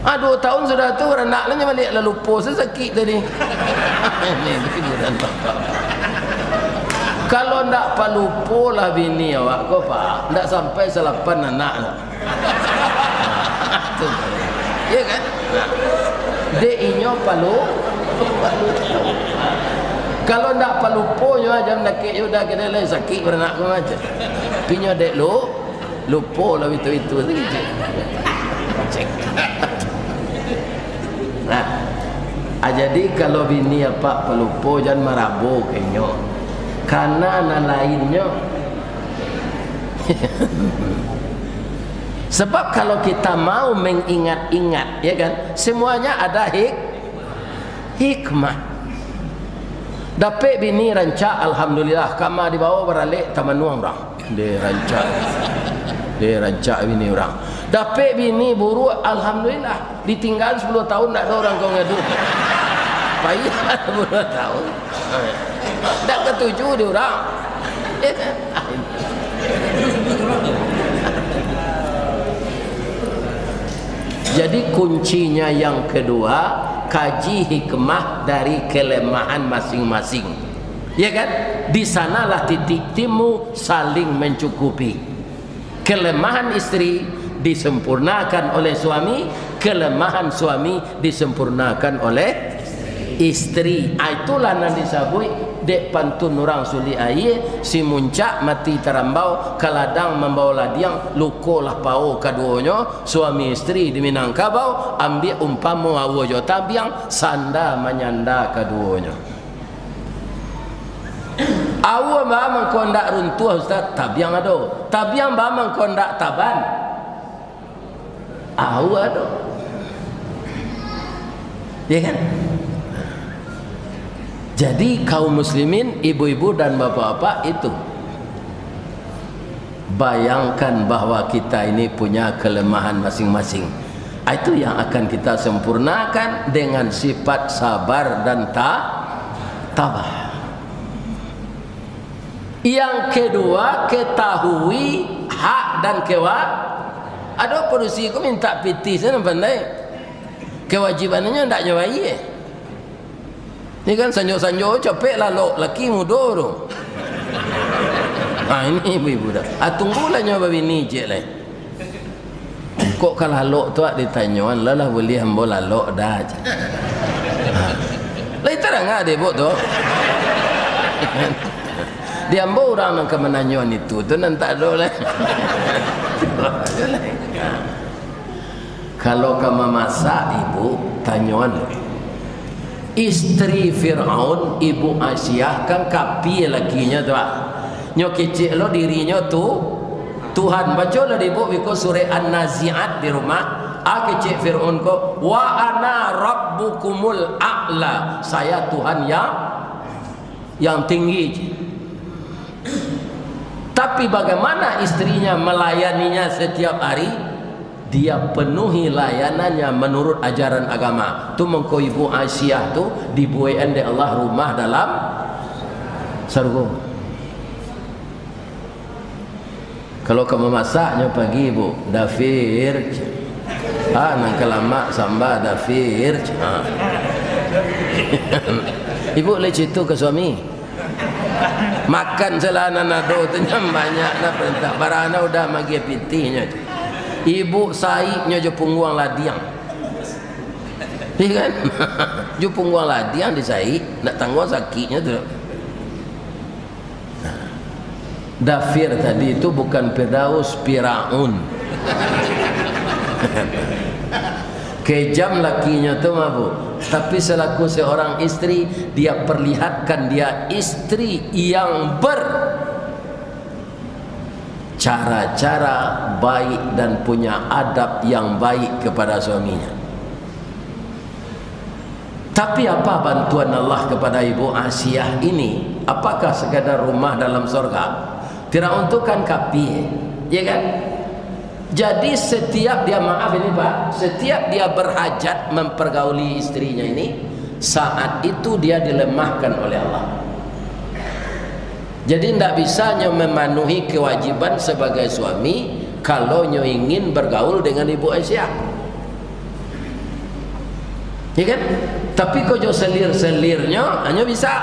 Ah, duo tahun sudah tu, baranak lah nyo baliak, lah lupo se sakik tadi. Ini hiburan bapak. Kalau ndak palupo lah bini awak ko, Pak, ndak sampai salapan anak lah. Tu. Iya kan? Nah. Dek inyo palu-, palupo. Kalau ndak paluponyo aja mandakek, yo udah kena lai sakik baranak ko aja. Pinyo dek lu-, lupo lah itu-itu sajo. Nah, ah, jadi kalau bini apak palupo, jan marabo ka inyo. Kana nan lainnyo. Sebab kalau kita mau mengingat-ingat, ya kan, semuanya ada hik-, hikmah. Dapek bini rancak, alhamdulillah, kama dibawa baralek tamanuang urang. Deh rancak. Deh rancak bini urang. Dapek bini buruak, alhamdulillah. Ditinggalan sapuluah tahun, ndak ado urang ka ngadu. Payah sapuluah tahun. Ndak katuju di urang. Jadi, kuncinya yang kedua, kaji hikmah dari kelemahan masing-masing. Ya kan? Di sanalah titik timu saling mencukupi. Kelemahan istri disempurnakan oleh suami, kelemahan suami disempurnakan oleh istri. Ah, itulah nan disabuik dek pantun urang Sulik Aia, si muncak mati tarambau, ka ladang mambawa ladiang, lukolah pao kaduonyo, suami istri di Minangkabau, ambiak umpamo aua jo tabiang, sanda manyanda kaduonyo. Aua baa mangko ndak runtuah, Ustaz? Tabiang ado. Tabiang baa mangko ndak taban? Aua ado. Ya kan? Jadi, kaum muslimin, ibu-ibu dan bapak-bapak, itu, bayangkan bahwa kita ini punya kelemahan masing-masing. Itu yang akan kita sempurnakan dengan sifat sabar dan ta-, tabah. Yang kedua, ketahui hak dan kewa-, ado padusi ko mintak pitih, sajo nan pandai. Kewajibannyo ndak nyo bayie. Ni kan sanjo-sanjo capek lalok laki mudo tu. Ha, ini ibu-ibu dah. Ah, tunggulah nyo babini ciek lai. Kok ka lalok tu, ak, ditanyoan, lah, lah buliah ambo lalok dah, cek. Ha. Lai tarang, ak, dek ibuk tu. Di ambo urang nan ka mananyoan itu tu nan tak ado lai. Kalau ka mamasak, ibu, tanyoan. Istri Firaun, ibu Asiah, kan kapie lakinyo tu, ah. Nyo kecek lo dirinyo tu Tuhan. Bacolah dek ibuk biko surek An-Nazi'at di rumah. Ah, kecek Firaun ko, "Wa ana rabbukumul a'la." Saya Tuhan yang, yang tinggi. Tapi bagaimana istrinya melayaninya setiap hari? Dia penuhi layanannya menurut ajaran agama. Tu mangko ibu Asiah tu dibuekan dek Allah rumah dalam sarugo. Kalau ka mamasaknyo pagi, ibu, "Dafir." Ah, nan ka lamak samba, "Dafir." Ah. Ibu lai cito ka suami. Makan salah nan ado tu, nyo banyak lah parentah. Barana udah magiah pitihnyo. Ibu saiknyo jo pungguang ladiang. Iya kan? Jo pungguang ladiang disaik, ndak tangguang sakiknyo tu. Dafir tadi itu bukan Firdaus, Firaun. Kejam lakinyo tu mah, Bu. Tapi selaku seorang istri, dia perlihatkan dia istri yang ber-, cara-cara baik dan punya adab yang baik kepada suaminya. Tapi apa bantuan Allah kepada Ibu Asiah ini? Apakah sekadar rumah dalam sorga? Firaun tu kan kapie, ya kan? Jadi setiap dia, maaf ini Pak, setiap dia berhajat mempergauli istrinya ini, saat itu dia dilemahkan oleh Allah. Jadi ndak bisa nyo memenuhi kewajiban sebagai suami kalau nyo ingin bergaul dengan Ibu Aisyah. Ya kan? Tapi kok jo selir-selirnyo, hanyo bisa.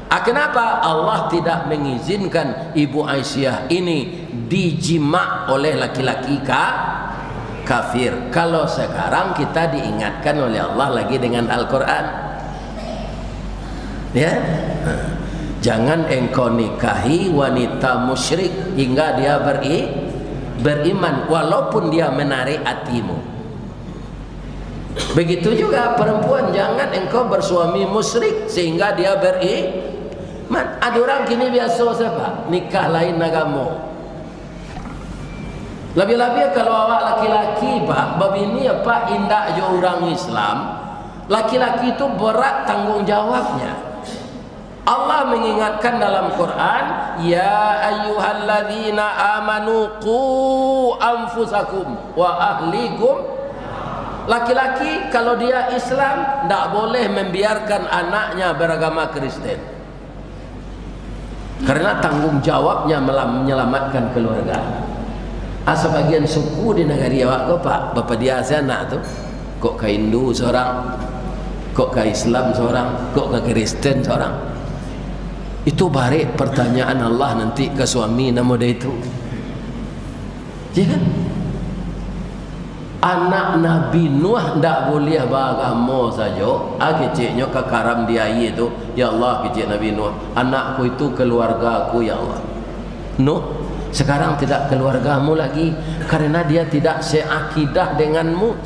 Ah, kenapa Allah tidak mengizinkan Ibu Aisyah ini dijimak oleh laki-laki ka-, kafir? Kalau sekarang kita diingatkan oleh Allah lagi dengan Al-Quran. Ya. Jangan engkau nikahi wanita musyrik hingga dia beri-, beriman, walaupun dia menarik hatimu. Begitu juga perempuan, jangan engkau bersuami musyrik sehingga dia beriman. Ada orang kini biaso sajo, Pak, nikah lain agamo. Labiah-labiah kalau awak laki-laki, Pak, babini, Pak, indak jo urang Islam, laki-laki tu berat tanggung jawabnya. Allah mengingatkan dalam Quran, "Ya ayyuhalladzina amanu qu anfusakum wa ahlikum." Laki-laki, kalau dia Islam, ndak boleh membiarkan anaknya beragama Kristen. Karena tanggung jawabnya melam-, menyelamatkan keluarga. Ah, sabagian suku di nagari awak ko, Pak, bapadia se anak tu. Kok ka Hindu surang, kok ka Islam surang, kok ka Kristen surang. Itu barek pertanyaan Allah nanti ka suami nan model itu. Ya kan? Anak Nabi Nuh ndak buliah baagamo sajo, ah, keceknyo ka karam di aia tu, "Ya Allah," kecek Nabi Nuh, "anakku itu keluargaku, ya Allah." Nuh, sekarang tidak keluargamu lagi, karena dia tidak seakidah denganmu.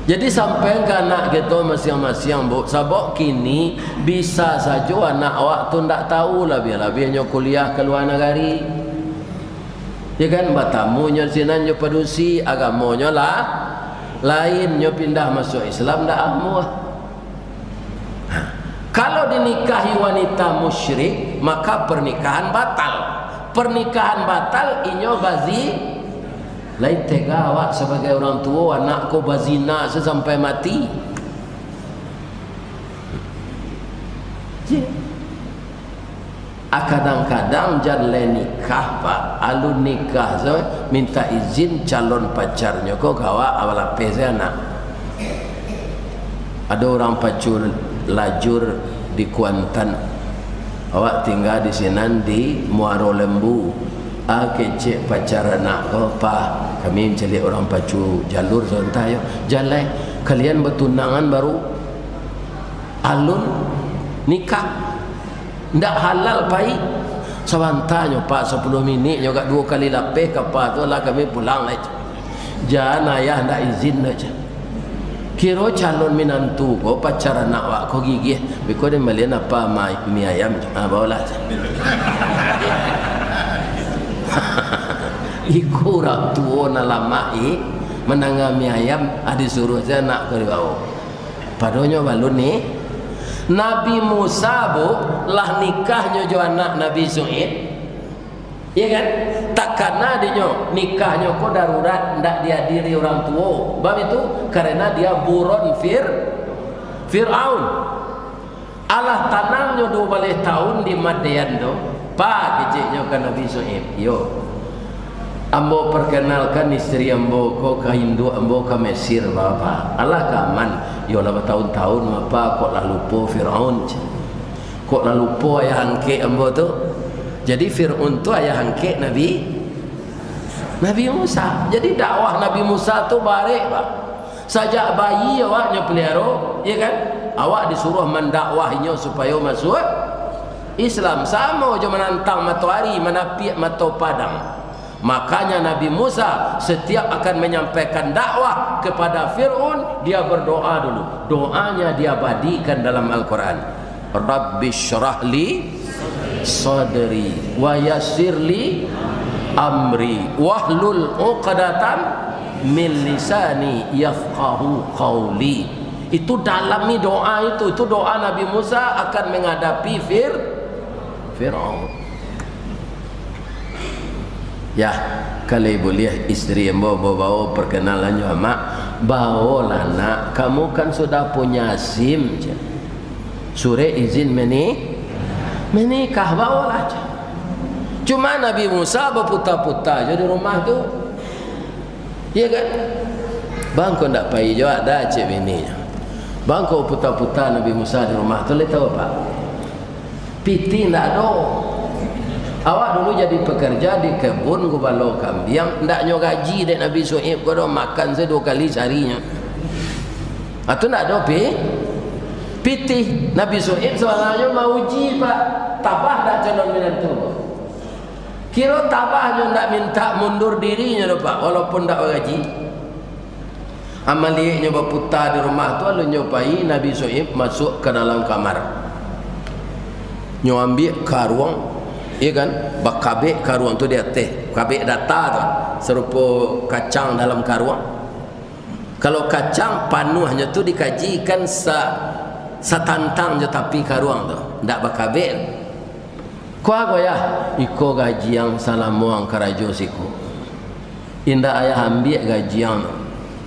Jadi, sampaian ka anak kito masiang-masiang, Bu, sabab kini bisa sajo anak awak tu ndak tahu, labiah-labiahnyo kuliah ka lua nagari. Ya kan, batamunyo sinan jo padusi, agamonyo lah lain, nyo pindah masuak Islam, ndak amuah. Kalau dinikahi wanita musyrik, maka pernikahan batal. Pernikahan batal, inyo bazi-, lai tega awak sabagai urang tuo, anak ko bazina se sampai mati. Ya. Ah, kadang-kadang jan lai nikah, Pak. Alun nikah se, minta izin calon pacarnyo ko ka awak, awak lapeh se anak. Ado urang pacu lajur di Kuantan. Awak tingga di sinan di Muaro Lembu. Ah, kecek pacar anak ko, "Pa, kami mancaliak urang pacu jalur sabanta yo." "Jan lai, kalian batunangan baru alun nikah." Ndak halal pai. Sabantanyo, Pak, sapuluah miniknyo, agak duo kali lapeh ka pa tu, lah kami pulang lai. Jan, ayah ndak izin doh, jan. Kiro calon minantu ko, pacar anak wak ko gigih. Beko den balian apa ma-, mi ayam, jan. Ah, baolah, jan. Iko urang tuo nan lamak, eh, mandanga mi ayam, ah, disuruah se anak ko dibao. Padonyo balun ni, Nabi Musa, Bu, lah nikahnyo jo anak Nabi Syu'aib. Iya kan? Takana dinyo, nikahnyo ko darurat, ndak dihadiri urang tuo. Bab itu, karena dia buron Fir-, Fir'aun. Alah tanangnyo duo baleh taun di Madian tu, "Pa," keceknyo ka Nabi Syu'aib, "Iyo. Ambo perkenalkan istri ambo ko ka induak ambo ka Mesir, Bapak. Alah ka aman?" "Iyo lah, bataun-taun, Bapak, kok lah lupo Fir'aun," cek. "Kok lah lupo ayah angkek ambo tu?" Jadi Fir'aun tu ayah angkek Nabi, Nabi Musa. Jadi dakwah Nabi Musa tu barek, Pak. Sajak bayi awaknyo peliharo, iya kan? Awak disuruh mandakwahinyo supayo masuak Islam. Samo jo manantang matoari manapiak mato padang. Makanya Nabi Musa setiap akan menyampaikan dakwah kepada Fir'aun, dia berdoa dulu. Doanya diabadikan dalam Al-Quran. "Rabbi syrah li sadri wa yassir li amri wahlul uqdatan min lisani yafqahu qauli." Itu dalam ni doa itu, itu doa Nabi Musa akan menghadapi Fir-, Firaun. "Yah, kalau buliah istri ambo bao-bao perkenalan jo amak, baolah nak, kamu kan sudah punya SIM," cek. "Surek izin meni-, menikah, baolah," cek. Cuma Nabi Musa baputa-puta jo di rumah tu. Iya kan? Bangko ndak pai jo, ado cek bininyo. Bangko puta-puta Nabi Musa di rumah tu, lai tahu apa? Pitih ndak ado. Awak dulu jadi pekerja di kebun gubalo kambiang, ndak nyo gaji dek Nabi Su'aib ko doh, makan se duo kali saharinyo. Ah, tu ndak ado pi-, pitih. Nabi Su'aib sabananyo mauji, Pak, tabah ndak calon minantu. Kiro tabah nyo ndak mintak mundur dirinyo doh, Pak, walaupun ndak bagaji. Amaliaknyo baputa di rumah tu, alun nyo pai, Nabi Su'aib masuak ka dalam kamar. Nyo ambiak karuang, iyo kan, bakabek karuang tu di ateh, kabek data tu, sarupo kacang dalam karuang. Kalau kacang, panuahnyo tu dikajikan sa-, satantang jo tapi karuang tu, ndak bakabek. Ko ago, Yah? Iko gaji ang salamo ang karajo siko. Indak ayah ambiak gaji ang,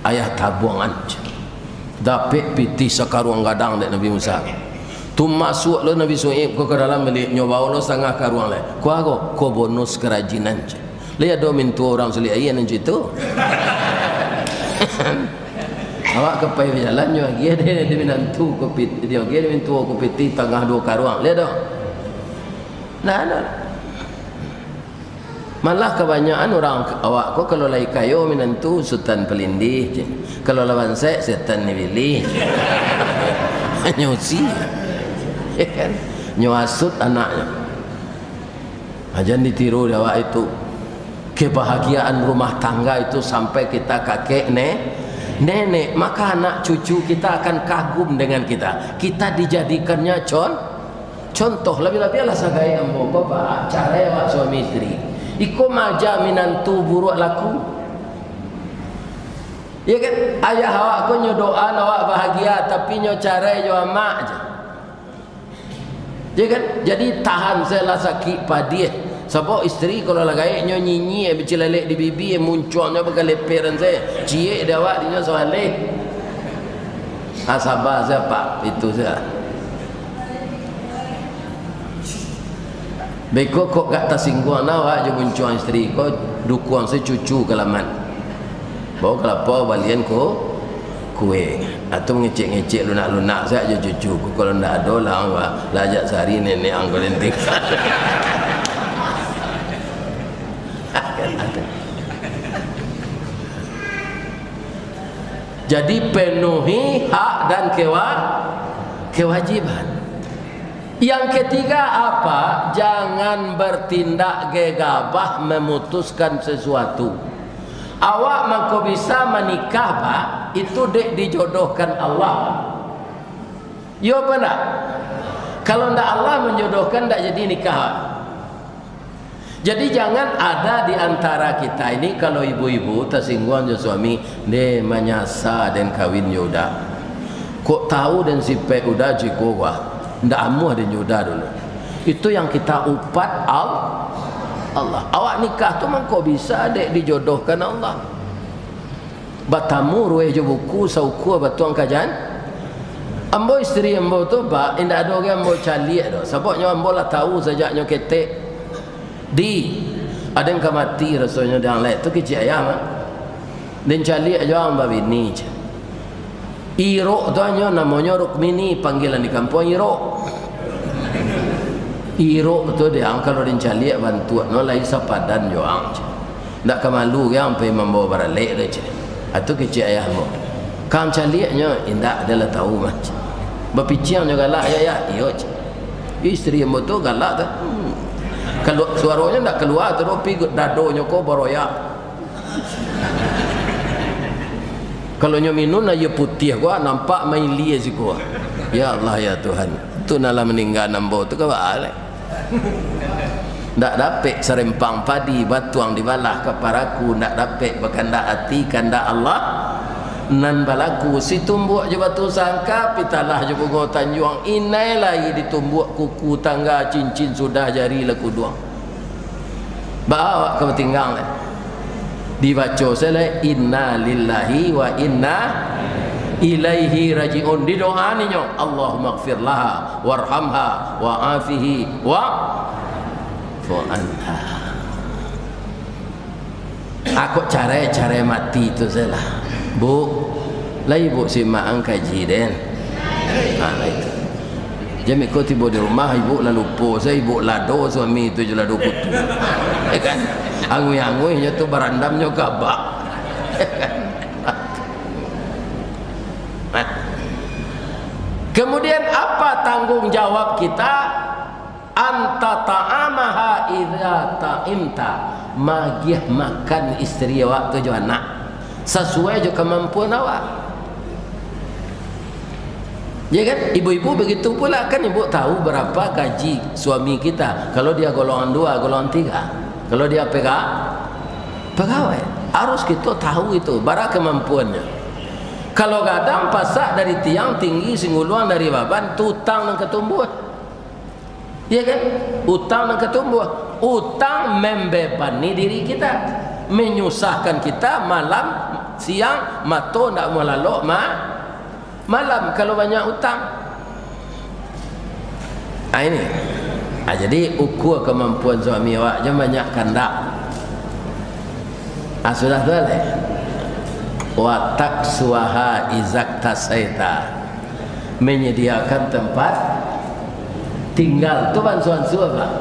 ayah tabuangan. Dapek pitih sakaruang gadang dek Nabi Musa. Tu masuak lo Nabi Su'aib ko ka dalam baliak, nyo bao lo satangah karuang lai. Ko ago? Ko bonus karajinan. Lai ado mintuo urang sulik aia nan cito? Awak ka pai bajalan, nyo agiah dek, dek minantu ko pit-, nyo agiah dek mintuo ko pitih tangah duo karuang. Lai ado? Ndak ado. Malah kabanyakan urang awak ko kalau lai kayo minantu, sutan palindih, ceh. Kalau lah bansaik, setan dibilih, ceh. Hanyo usi. Ya kan? Nyo asuik anaknyo. Ha, jan ditiru dek awak itu. Kebahagiaan rumah tangga itu sampai kita kakek ne-, nenek, maka anak cucu kita akan kagum dengan kita. Kita dijadikannya con-, contoh. Labiah-labiah lah sagai ambo, Bapak, carai awak suami isteri. Iko maja minantu buruak laku. Ya kan? Ayah awak ko nyo doaan awak bahagia, tapi nyo carai jo amak je. Ya kan? Jadi, tahan sajolah sakik padiah. Sabab isteri kalau lah gaek nyo nyinyia, bacilelek di bibia, muncuangnyo bagaleperan sajo. Ciek dek awak dinyo sabaleh. Ah, saba sajo, Pak. Itu sajo. Beko kok gak tasingguang nah awak jo muncuang isteri ko, dukuang sajo cucu ka laman. Bao kalapo balian ko kue. Atau mangecek-ngecek lunak-lunak sajo cucu ko. Kalau ndak ado lah, ang lah ajak sari nenek ang ko lenteng. Jadi, penuhi hak dan kewa-, kewajiban. Yang ketiga apa? Jangan bertindak gegabah memutuskan sesuatu. Awak mangko bisa manikah, Pak, itu dek dijodohkan Allah. Iyo apa ndak? Kalau ndak Allah manjodohkan, ndak jadi nikah. Jadi, jangan ada di antara kita ini, kalau ibu-ibu tasingguang jo suami, "Deh, manyasa den kawin jo Uda. Kok tahu den sipek Uda ciko, wah, ndak amuah den jo Uda dulu." Itu yang kita upat Al-, Allah. Awak nikah tu mangko bisa dek dijodohkan Allah. Batamu ruweh jo buku, saukua batuang kajan. Ambo isteri ambo tu, Pak, indak ado gai ambo caliak doh. Sababnyo ambo lah tahu sajak nyo ketek. Di, aden ka mati rasonyo dek ang lai. Tu kecek ayah mah. Den caliak jo ang babini, ceh. Irok tu anyo namonyo Rukmini, panggilan di kampuang Irok. Irok tu dek ang kalau den caliak bantuaknyo lai sapadan jo ang, ceh. Ndak ka malu gai ang pai mambawa baralek tu, ceh. Atu kecek ayah ambo. Kang caliaknyo, indak, den lah tahu mah, ceh. Bapiciang nyo galak, ya, ya, iyo, ceh. Isteri ambo tu galak tu. Hmm. Kalu-, suaronyo ndak kalua tu doh, pi dadonyo ko baroyak. Kalau nyo minun aia putiah ko, nampak mailia siko. Ya Allah, ya Tuhan. Tu nan lah maningga ambo tu ka baa lai? Ndak dapek sarempang padi batuang dibalah ka paraku, ndak dapek bakandak ati kandak Allah nan balaku. Situmbuak jo Batu Sangka, Pitalah jo Bungo Tanjuang, inai lai ditumbuak kuku tangga, cincin sudah jari lah kuduang. Baa awak ka batinggang lai? Dibaco sajo lai, "Inna lillahi wa inna ilaihi raji'un." Didoa ninyo, "Allahummaghfir laha, warhamha, wa afihi, wa'fu anha." Akok carai, carai mati tu sajolah. Buk, lai Buk simak ang kaji den. Ha, lah itu. Jan beko tibo di rumah, ibuk lah lupo, sa ibuk lado suami tu jo lado kutu. Ya kan? Anguih-anguih nyo tu barandam nyo gabak. Ya kan? Nah. Kemudian apa tanggung jawab kita? Anta ta'amaha idza ta'imta, magiah makan isteri awak tu jo anak, sasuai jo kamampuan awak. Ya kan? Ibu-ibu begitu pula, kan ibu tahu berapa gaji suami kita. Kalau dia golongan dua, golongan tiga. Kalau dia pega-, pegawai, harus kita tahu itu, bara kamampuannya. Kalau gadang pasak dari tiang, tinggi singuluang dari baban, tu utang nan katumbuah. Ya kan? Utang nan katumbuah. Utang membebani diri kita, menyusahkan kita malam, siang, mato ndak mau lalok ma-, malam kalau banyak utang. Ah, ini. Ah, jadi, ukur kamampuan suami awak, jan banyak kandak. Ah, sudah tu lah. Wa taksuha izaktasaita. Menyediakan tempat tinggal. Tu bansuan suah, Pak.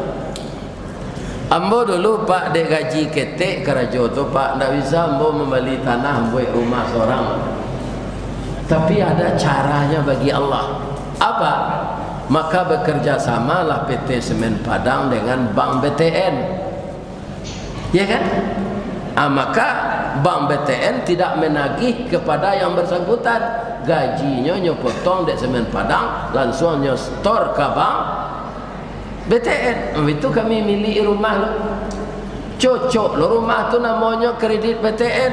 Ambo dulu, Pak, dek gaji ketek karajo tu, Pak, ndak bisa ambo mambali tanah, mambuek rumah sorang. Tapi ada caranya bagi Allah. Apa? Maka bekerja samalah P T Semen Padang dengan Bank B T N. Ya kan? Ah, maka Bank B T N tidak menagih kepada yang bersangkutan. Gajinyo nyo potong dek Semen Padang, lansuang nyo store ka Bank B T N. Itu kami miliki rumah lo. Cocok lo rumah tu namonyo kredit B T N.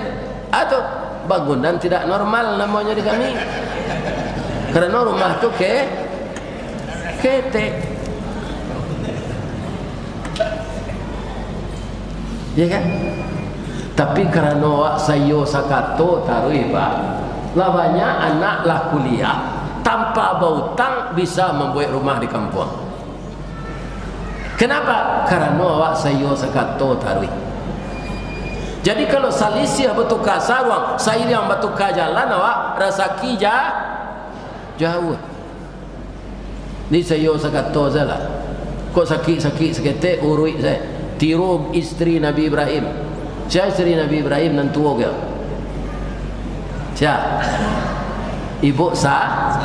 Atau bangunan tidak normal namonyo di kami. Karena rumah tu ke-, ketek. Ya kan? Tapi karano awak saiyo sakato taruih, Pak. Lah banyak anak lah kuliah, tanpa bautang bisa mambuek rumah di kampuang. Kenapa? Karano awak saiyo sakato taruih. Jadi, kalau salisiah batuka saruang, sairiang batuka jalan, awak rasaki ja-, jauah. Ni saiyo sakato sajolah. Kok sakik-sakik saketek, uruik sajo. Tiru isteri Nabi Ibrahim. Sia isteri Nabi Ibrahim nan tuo ko? Sia? Ibuk Sa-,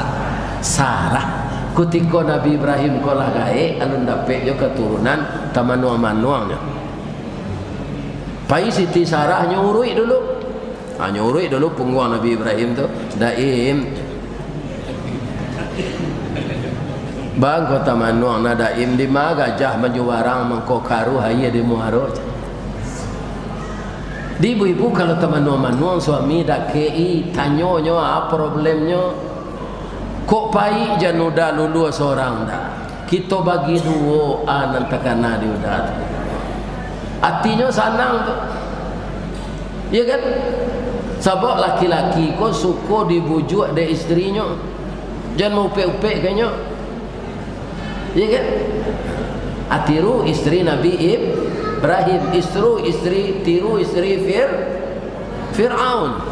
Sarah. Kutiko Nabi Ibrahim ko lah gaek, alun dapek jo katurunan, tamanuang-manuangnyo. Pai Siti Sarah nyo uruik dulu. Ha, nyo uruik dulu pungguang Nabi Ibrahim tu, "Daim, baa ko tamanuang na Daim, dima gajah manyubarang mangko karuah aia di muaro?" Di ibu-ibu, kalau tamanuang-manuang suami dakek-i, tanyonyo, a problemnyo. Kok pai jan Uda luluah sorang, Da? Kito bagi duo, a nan takana di Uda tu. Atinyo sanang tu. Iyo kan? Sabab laki-laki ko suko dibujuak dek isterinyo. Jan maupek-upek ka inyo. Iyo kan? A, tiru isteri Nabi Ibrahim, istru isteri, tiru isteri Fir-, Firaun.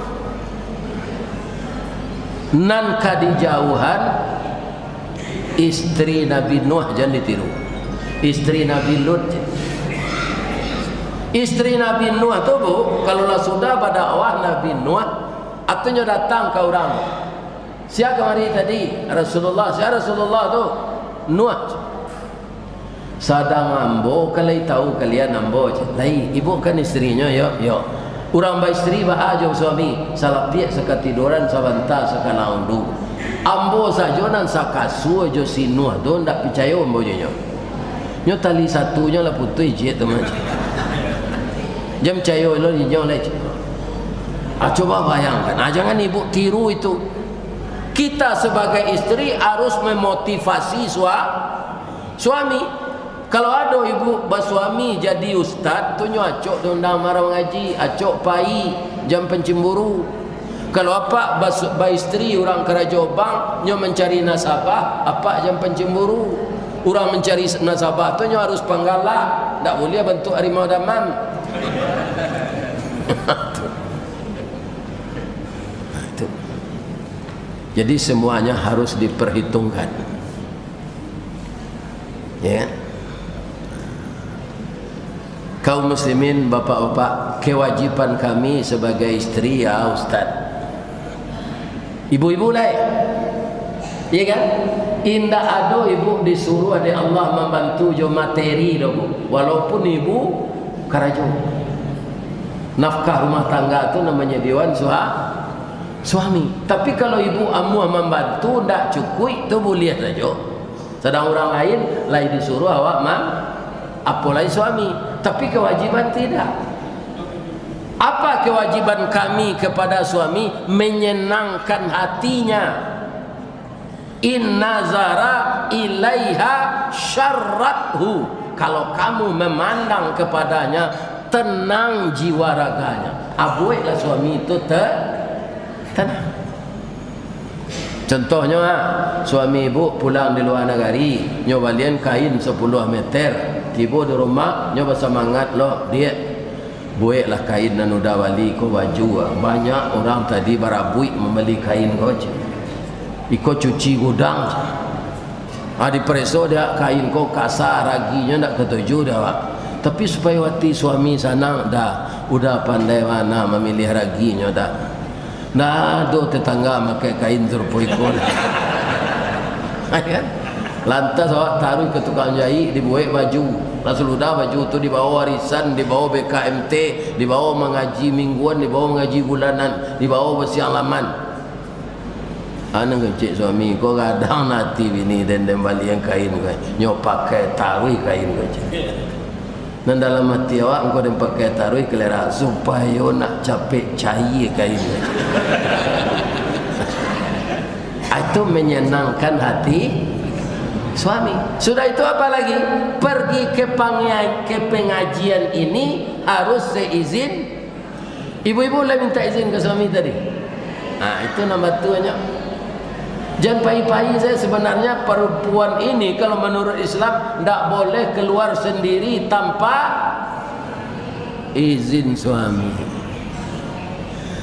Nan ka dijauahan, isteri Nabi Nuh jan ditiru. Isteri Nabi Lut. Isteri Nabi Nuh tu, Bu, kalau lah sudah badakwah Nabi Nuh, atunyo datang ka urang. "Sia kamari tadi?" "Rasulullah." "Sia Rasulullah tu?" "Nuh." "Sadang ambo ka lai tahu kalian ambo," ceh. "Lai, ibu kan isterinyo, yo?" "Yo." "Urang baisteri baa jo suami?" "Salapiak sakatiduran, sabanta sakalaundu." "Ambo sajo nan sakasua jo si Nuh tu, ndak picayo ambo jo inyo." "Nyo tali satunyo lah putuih ciek tu mah," ceh. "Jan picayo lo inyo lai," ceh. Ah, coba bayangkan. Ah, jangan ibu tiru itu. Kita sebagai isteri harus memotivasi sua-, suami. Kalau ado ibu basuami jadi ustad, tu nyo acok diundang maro mangaji, acok pai, jan pancemburu. Kalau apak bas-, baisteri urang karajo bank, nyo mancari nasabah, apak jan pancemburu. Urang mancari s-, nasabah tu nyo harus panggalak, ndak buliah bantuak harimau damam. Nah, itu. Jadi, semuanya harus diperhitungkan. Ya. Kaum muslimin, bapak-bapak, kewajiban kami sebagai isteri, ya, Ustaz. Ibu-ibu lai. Iya kan? Indak ado ibu disuruah dek Allah mambantu jo materi doh, Bu. Walaupun ibu karajo. Nafkah rumah tangga tu nan manyadioan sua-, suami. Tapi kalau ibu amuah mambantu, ndak cukuik, tu buliah sajo. Sadang urang lain lai disuruah awak ma-, apolai suami. Tapi kewajiban tidak. Apa kewajiban kami kepada suami? Menyenangkan hatinya. In nazara ilaiha syarrathu. Kalau kamu memandang kepadanya, tenang jiwa raganya. Abueklah suami itu te-, tenang. Contohnyo, ha, suami ibu pulang di lua nagari, nyo balian kain sapuluah meter, tibo di rumah, nyo basamangat lo, "Diak, bueklah kain nan uda bali ko baju, ah. Banyak urang tadi barabuik mambali kain ko," cek. "Iko cuci gudang," cek. Ah, dipareso diak kain ko kasa, raginyo ndak katuju dek awak. Tapi supayo ati suami sanang, dah, uda pandai bana mamiliah raginyo, dah. Ndak ado tetangga makai kain sarupo iko, dah. Kan? Lantas awak taruih ka tukang jaik, dibuek baju. Lah saludah baju tu dibawa warisan, dibawa B K M T, dibawa mangaji mingguan, dibawa mangaji bulanan, dibawa basiang laman. Anu kecek suami, "Ko gadang ati bini den, den balian kain ko, nyo pakai taruih kain ko," cek. Nan dalam ati awak, "Engkau den pakai taruih kalera, supayo nak capek caia kain ko," cek. Itu menyenangkan hati suami. Sudah itu apa lagi? Pergi ke pangia-, ke pengajian ini harus seizin. Ibu-ibu lah minta izin ke suami tadi. Nah, itu nan batuanyo. Jan pai-pai saja, sebenarnya perempuan ini kalau menurut Islam ndak boleh keluar sendiri tanpa izin suami.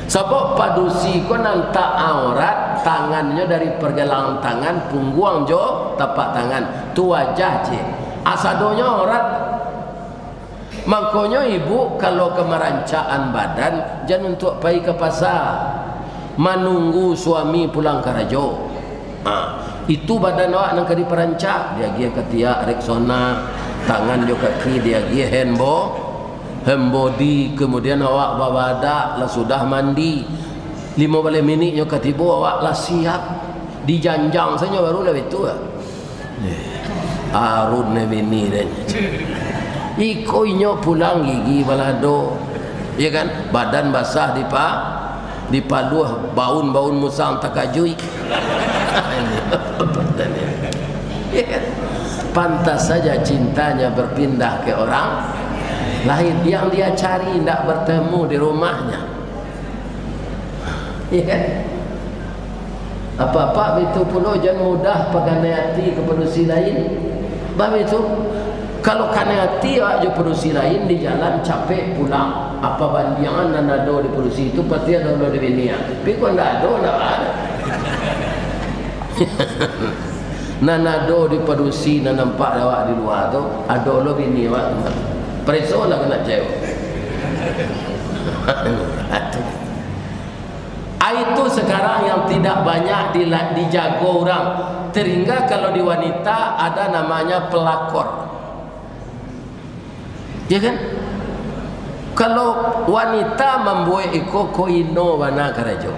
Sabab padusi ko nan tak aurat, tangannyo dari pergelangan tangan, pungguang jo tapak tangan. Tu wajah cek. Asadonyo aurat. Mangkonyo ibu kalau ka marancak-an badan, jan untuak pai ka pasa, manunggu suami pulang karajo. Ha, itu badan awak nan ka diparancak, diagiah katiak Rexona, tangan jo kaki diagiah hand bo-, hand body, kemudian awak babadak, lah sudah mandi, limo baleh minik nyo ka tibo, awak lah siap, dijanjang sajo baru lah itu lah. Arun ne bini den. Iko inyo pulang gigi balado, ya kan? Badan basah dipa-, dipaluah baun-baun musang takajuik. Ya kan? Pantas saja cintanya berpindah ke orang lain. Yang dia cari indak bertemu di rumahnya. Iya kan? Apak-apak bitu pulo, jan mudah paganai ati ka padusi lain. Baitu, kalau kanai ati awak jo padusi lain di jalan, capek pulang. Apa bandiangan nan ado di padusi tu, pasti ado lo di bini, ah. Tapi kok ndak ado, ndak ado. Nan ado di padusi, nan nampak awak di lua tu, ado lo bini awak tu. Paresolah kena cewek. Ah, itu sekarang yang tidak banyak dila-, dijago urang. Sehingga kalau di wanita ada namanya pelakor. Ya kan? Kalau wanita mambuek iko, ko ino bana karajo.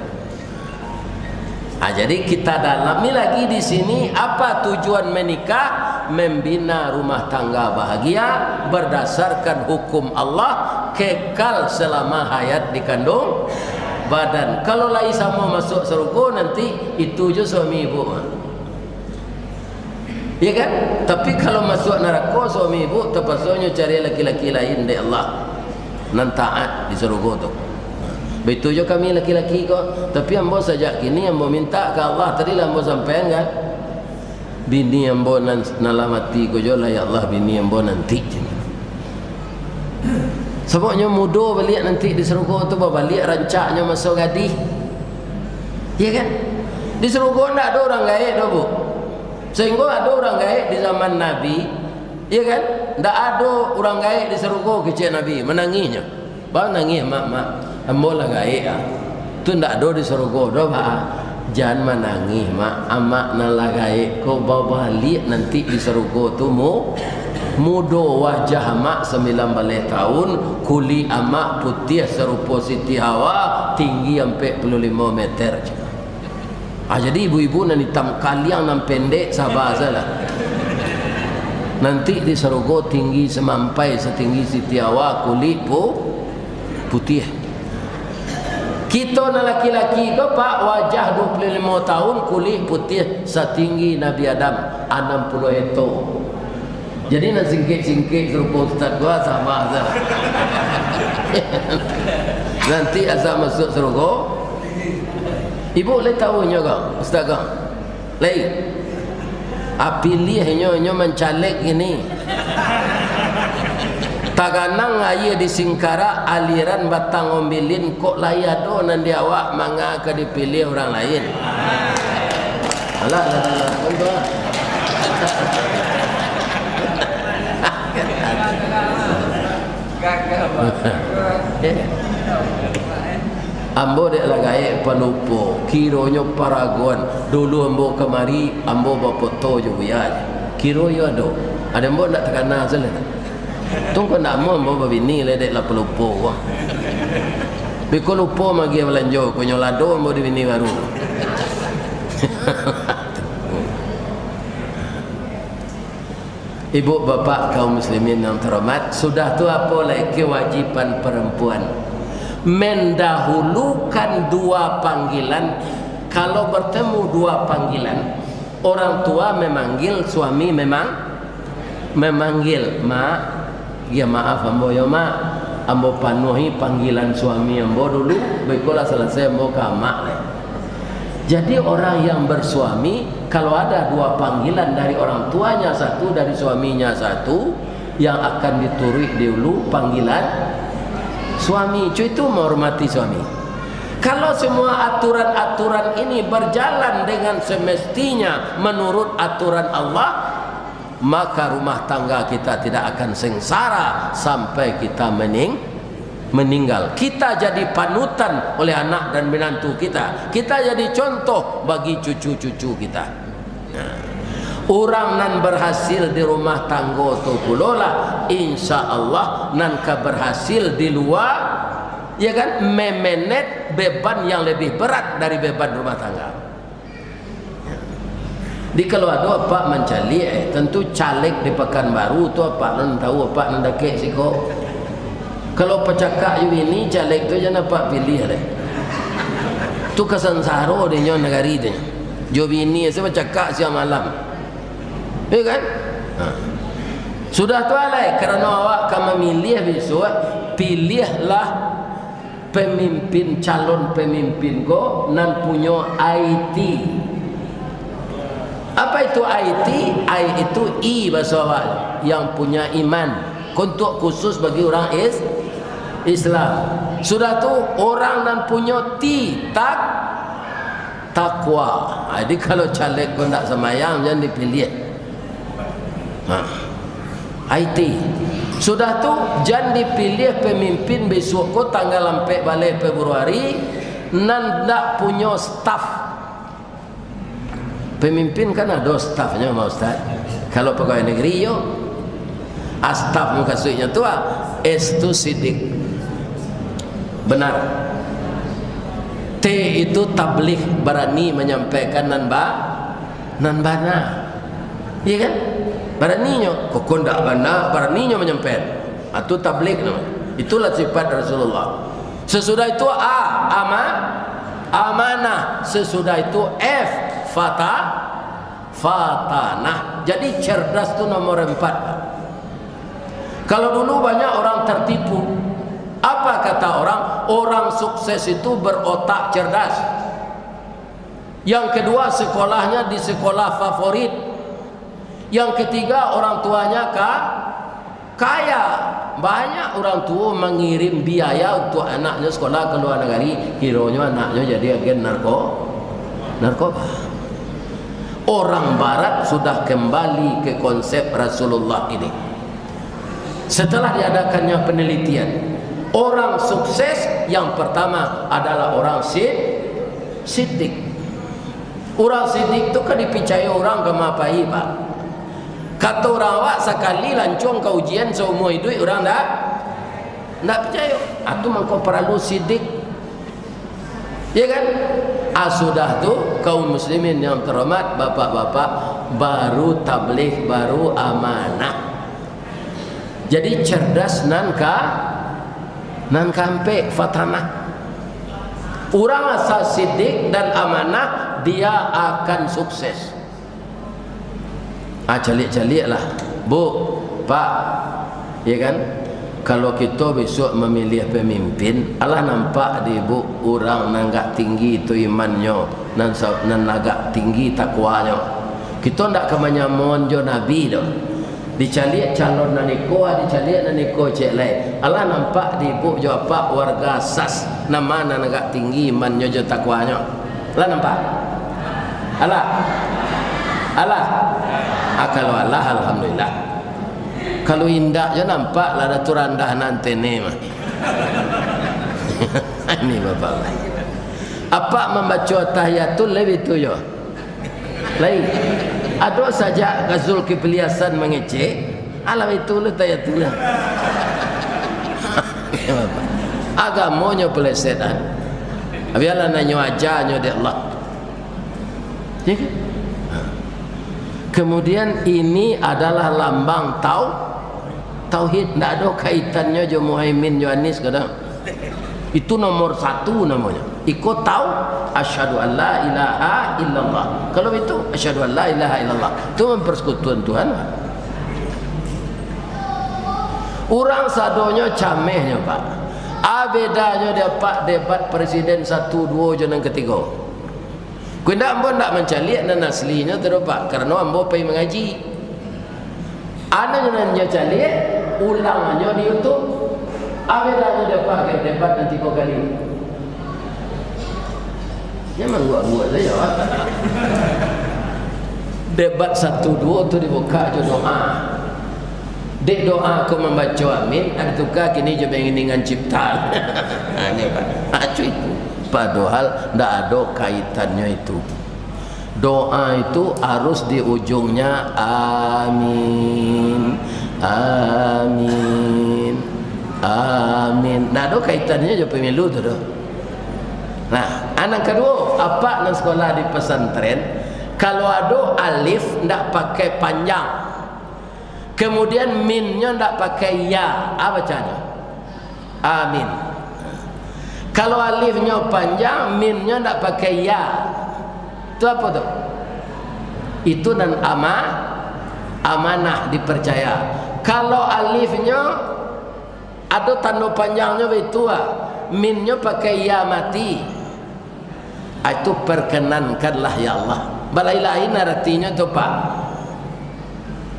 Ah, jadi kita dalami lagi di sini, apa tujuan menikah? Membina rumah tangga bahagia berdasarkan hukum Allah, kekal selama hayat dikandung badan. Kalau lai samo masuk sarugo nanti, itu jo suami ibu. Ya kan? Tapi kalau masuk narako, suami ibu terpaksanyo cari laki-laki lain dek Allah nan taat di sarugo tu. Baitu jo kami laki-laki ko, tapi ambo sajak kini ambo minta ka Allah, tadi lah ambo sampaian kan? Bini ambo nan, nan lah mati ko jo lah, ya Allah, bini ambo nanti. Sababnyo mudo baliak nanti di sarugo tu, babaliak rancaknyo maso gadih. Ya kan? Di sarugo ndak ado urang gaek doh, Bu. Sehingga ado urang gaek di zaman Nabi, ya kan? Ndak ado urang gaek di sarugo, kecek Nabi, manangihnyo. Bang nangih, "Mak, mak, ambo lah gaek ah." Tu ndak ado di sarugo doh, Pak. Jan manangih, Mak. Amak nan lah gaek ko babaliak nanti di sarugo tu, mu-, mudo wajah amak sambilan baleh taun, kulik amak putiah sarupo Siti Hawa, tinggi ampek puluah limo meter. Ah, jadi ibu-ibu nan itam kaliang nan pendek, saba sajolah. Nanti di sarugo tinggi samampai satinggi Siti Hawa, kulik pu-, putiah. Kito nan laki-laki ko, Pak, wajah dua puluh limo taun, kulik putiah satinggi Nabi Adam, anam puluah heto. Jadi nan singkek-singkek sarupo ustaz ko, saba sajolah. Nanti asa masuak sarugo. Ibu lai tahu inyo ko, ustaz ko? Lai. Ah, piliah inyo, inyo mancaleg kini. Taganang aia di Singkarak, aliran Batang Ombilin, kok lai ado nan di awak manga ka dipiliah urang lain. Alah, alah, alah, alah. Ambo dek lah gaek palupo, kironyo paragon. Dulu ambo kamari, ambo bapoto jo buya. Kiro iyo ado. Ado ambo ndak takana salah. Tungko ndak amuah ambo babini lai dek lah palupo ko. Biko lupo magiah balanjo, ko nyo lado ambo di bini baru. Ibu bapak kaum muslimin yang terhormat, sudah tu apo lai kewajiban perempuan? Mendahulukan dua panggilan. Kalau bertemu dua panggilan, orang tua memanggil, suami memang memanggil, "Mak, ya maaf ambo yo, Mak, ambo panuahi panggilan suami ambo dulu, baikolah salasai ambo ka Amak lai." Jadi, orang yang bersuami, kalau ada dua panggilan dari orang tuanya satu, dari suaminya satu, yang akan dituruik dulu panggilan suami. Cuy itu menghormati suami. Kalau semua aturan-aturan ini berjalan dengan semestinya menurut aturan Allah, maka rumah tangga kita tidak akan sengsara sampai kita mening-, meninggal. Kita jadi panutan oleh anak dan menantu kita. Kita jadi contoh bagi cucu-cucu kita. Nah, urang nan berhasil di rumah tanggo tu pulolah, insya Allah, nan ka berhasil di lua, ya kan, memenet beban yang lebih berat dari beban rumah tangga. Jadi, kalau ado apak mancaliak, eh, tentu caleg di Pakanbaru tu apak nan tahu, apak nan dakek siko. Kalau pacakak jo bini, caleg tu jan apak piliah deh. Tu ka sansaro dinyo nagari tu. Jo bini asa bacakak siang malam. Iyo kan? Ha. Sudah tu alai, karano awak ka mamiliah bisuak, piliahlah pemimpin, calon pemimpin ko nan punyo I T. Apa itu I T? I itu I bahasa awak, yang punya iman. Untuk khusus bagi orang is-, Islam. Sudah tu, orang nan punyo T, tak-, takwa. Ha, jadi kalau caleg ko ndak samayang, jan dipiliah. Ha. I T. Sudah tu, jan dipiliah pemimpin bisuak ko tanggal ampek baleh Februari, nan ndak punyo staf. Pemimpin kan ado stafnyo, Mak Ustaz. Kalau pegawai negeri, iyo. Ah, staf mukasuiknyo tu, ah, S tu sidik. Benar. T itu tabligh, barani manyampaikan nan ba-, nan bana. Iya kan? Baraninyo, kok ndak bana, baraninyo manyampaikan. Ah, tu tabligh namonyo. Itulah sifat Rasulullah. Sesudah itu A, ama-, amanah. Sesudah itu F, fata-, fatanah. Jadi cerdas tu nomor empat. Kalau dulu banyak orang tertipu. Apa kata orang? Orang sukses itu berotak cerdas. Yang kedua, sekolahnya di sekolah favorit. Yang ketiga, orang tuanya ka-, kaya. Banyak orang tua mengirim biaya untuk anaknya sekolah ke luar negeri, kironyo anaknya jadi agen narko-, narkoba. Orang Barat sudah kembali ke konsep Rasulullah ini. Setelah diadakannya penelitian, orang sukses yang pertama adalah orang sid-, sidik. Urang sidik tu ka dipicayo urang ka ma pai, Pak. Kato urang awak, sakali lancuang ka ujian saumua iduik, urang ndak, ndak picayo. Ah, tu mangko paralu sidik. Ya kan? Ah, sudah tu, kaum muslimin yang terhormat, bapak-bapak, baru tabligh, baru amanah. Jadi, cerdas nan ka, nan kaampek, fatanah. Urang asa sidik dan amanah, dia akan sukses. Ah, caliak-caliaklah, Bu, Pak, ya kan? Kalau kito bisuak mamiliah pamimpin, alah nampak di Bu urang nan agak tinggi tu imannyo, nan sa-, nan agak tinggi takwanyo. Kito ndak ka manyamoan jo Nabi doh. Dicaliak calon nan iko, ah, dicaliak nan iko ciek lai. Alah nampak di Bu jo Apak warga asas, nan ma nan agak tinggi imannyo jo takwanyo? Alah nampak? Alah? Alah? Ah, kalau alah, alhamdulillah. Kalau indak jo nampak lah, dah tu randah nan tene mah. Ini bapak. Apak mambaco tahiyatul lai itu yo. Lai. Ado sajak ka Zulkifli Hasan mangecek, alah itu lah tahiyatul lah. Agamonyo pelesetan. Biarlah nanyo ajanyo dek Allah. Ya kan? Ha. Kemudian, ini adalah lambang tau-, tauhid. Ndak ado kaitannyo jo Muhaimin, jo Anies, kadang. Itu nomor satu namonyo. Iko tau, asyhadu an la ilaha illallah. Kalau itu, asyhadu an la ilaha illallah. Itu mempersekutuan Tuhan. Urang sadonyo camehnyo, Pak. A bedanyo dek Apak debat presiden satu, duo, jo nan katigo. Kok indak, ambo ndak mancaliak nan aslinyo tu doh, Pak, karano ambo pai mangaji. Ado nan nyo caliak, ulangnyo di YouTube. A bedanyo dek Apak debat nan tigo kali? Nyo mangguak-guak sajo. Debat satu duo tu dibukak jo doa. Dek doa ko mambaco amin, ado tuka kini jo bangiringan cipta. Ha, ni, Pak. Acuh itu. Padohal ndak ado kaitannyo itu. Doa itu harus di ujungnya amin, amin, amin. Ndak ado kaitannyo jo pemilu tu doh. Nah, a nan kaduo, Apak nan sekolah di pesantren, kalau ado alif ndak pakai panjang, kemudian minnyo ndak pakai ya, a bacanyo? Amin. Kalau alifnyo panjang, minnyo ndak pakai ya, tu apo tu? Itu nan ama-, amanah, dipercaya. Kalau alifnyo ado tando panjangnyo baitu, ah, minnyo pakai ya mati. Ah, itu perkenankanlah, ya Allah. Balain-lain aratinyo tu, Pak.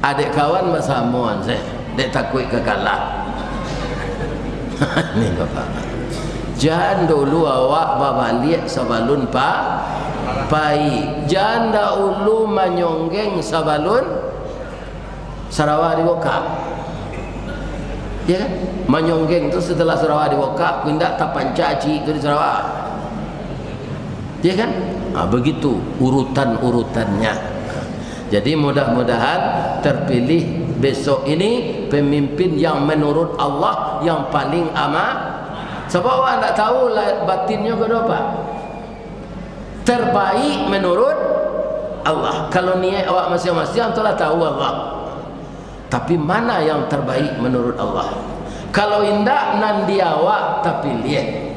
Adek kawan basamo se, dek takuik ka kalah. Ni, Bapak. Jan dulu awak babaliak sabalun pa-, pai. Jan dahulu manyonggeng sabalun sarawa dibukak. Ya kan? Manyonggeng tu setelah sarawa dibukak, kok indak tapanca ciek tu di sarawa. Ya kan? Ha, begitu urutan-urutannya. Jadi, mudah-mudahan terpilih besok ini pemimpin yang menurut Allah yang paling ama-, sabab awak ndak tahu lah batinnyo ko doh, Pak. Terbaik menurut Allah. Kalau niat awak masiang-masiang, tu lah tahu Allah. Tapi mana yang terbaik menurut Allah? Kalau indak, nan di awak tapiliah,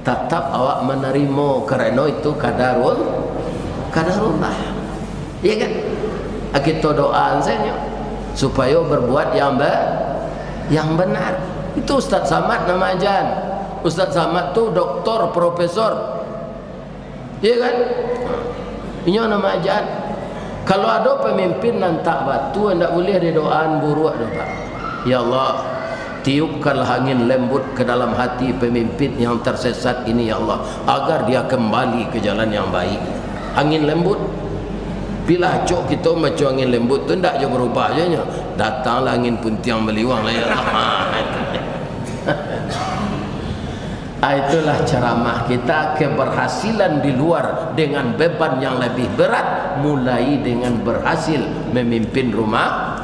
tatap awak manarimo, karano itu kadarul-, kadarullah. Iya kan? Ah, kito doa sajo supayo berbuat yang ba-, yang benar. Itu Ustaz Samad nan maaja. Ustaz Samad tu doktor, profesor. Iya kan? Inyo nan maaja. Kalau ado pamimpin nan tak batua, ndak buliah didoaan buruak doh, Pak. Ya Allah, tiupkanlah angin lembut ke dalam hati pemimpin yang tersesat ini, ya Allah, agar dia kembali ke jalan yang baik. Angin lembut. Bila acok kito mambaco angin lembut tu, ndak jo barubah jo nyo. Datanglah angin puntiang baliuang lah, ya Allah. Ah, itulah ceramah kita, keberhasilan di luar dengan beban yang lebih berat, mulai dengan berhasil memimpin rumah,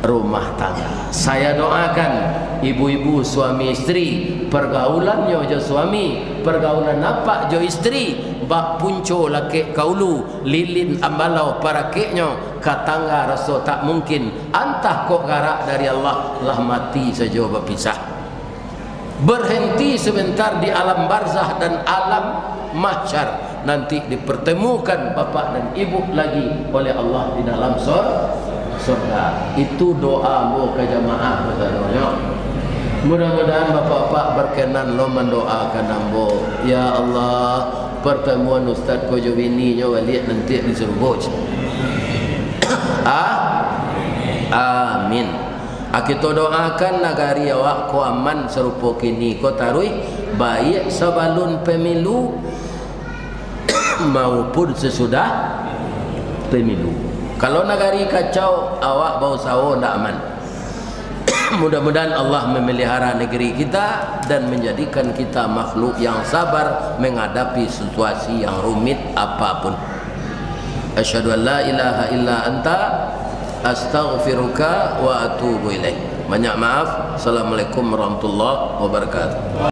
rumah tangga. Saya doakan ibu-ibu suami isteri, pergaulannyo jo suami, pergaulan apak jo isteri, bak punco lakek ka ulu, lilin ambalau parakeknyo, ka tangga raso tak mungkin, antah kok garak dari Allah, lah mati sajo bapisah. Berhenti sebentar di alam barzah dan alam mahsyar. Nanti dipertemukan bapak dan ibu lagi oleh Allah di dalam sor-, surga. Itu doa ambo ka jamaah basadonyo. Mudah-mudahan bapak-bapak berkenan lo mendoakan ambo. Ya Allah, pertemuan ustaz ko jo bininyo baliak nanti di surga. Ah? Amin. Ah, kito doakan nagari awak ko aman sarupo kini ko taruih, baiak sabalun pemilu maupun sasudah pemilu. Kalau nagari kacau, awak bausaho ndak aman. Mudah-mudahan Allah memelihara negeri kita dan menjadikan kita makhluk yang sabar menghadapi situasi yang rumit apapun. Asyhadu an la ilaha illa anta, astaghfiruka wa atubu ilaik. Banyak maaf. Assalamualaikum warahmatullahi wabarakatuh.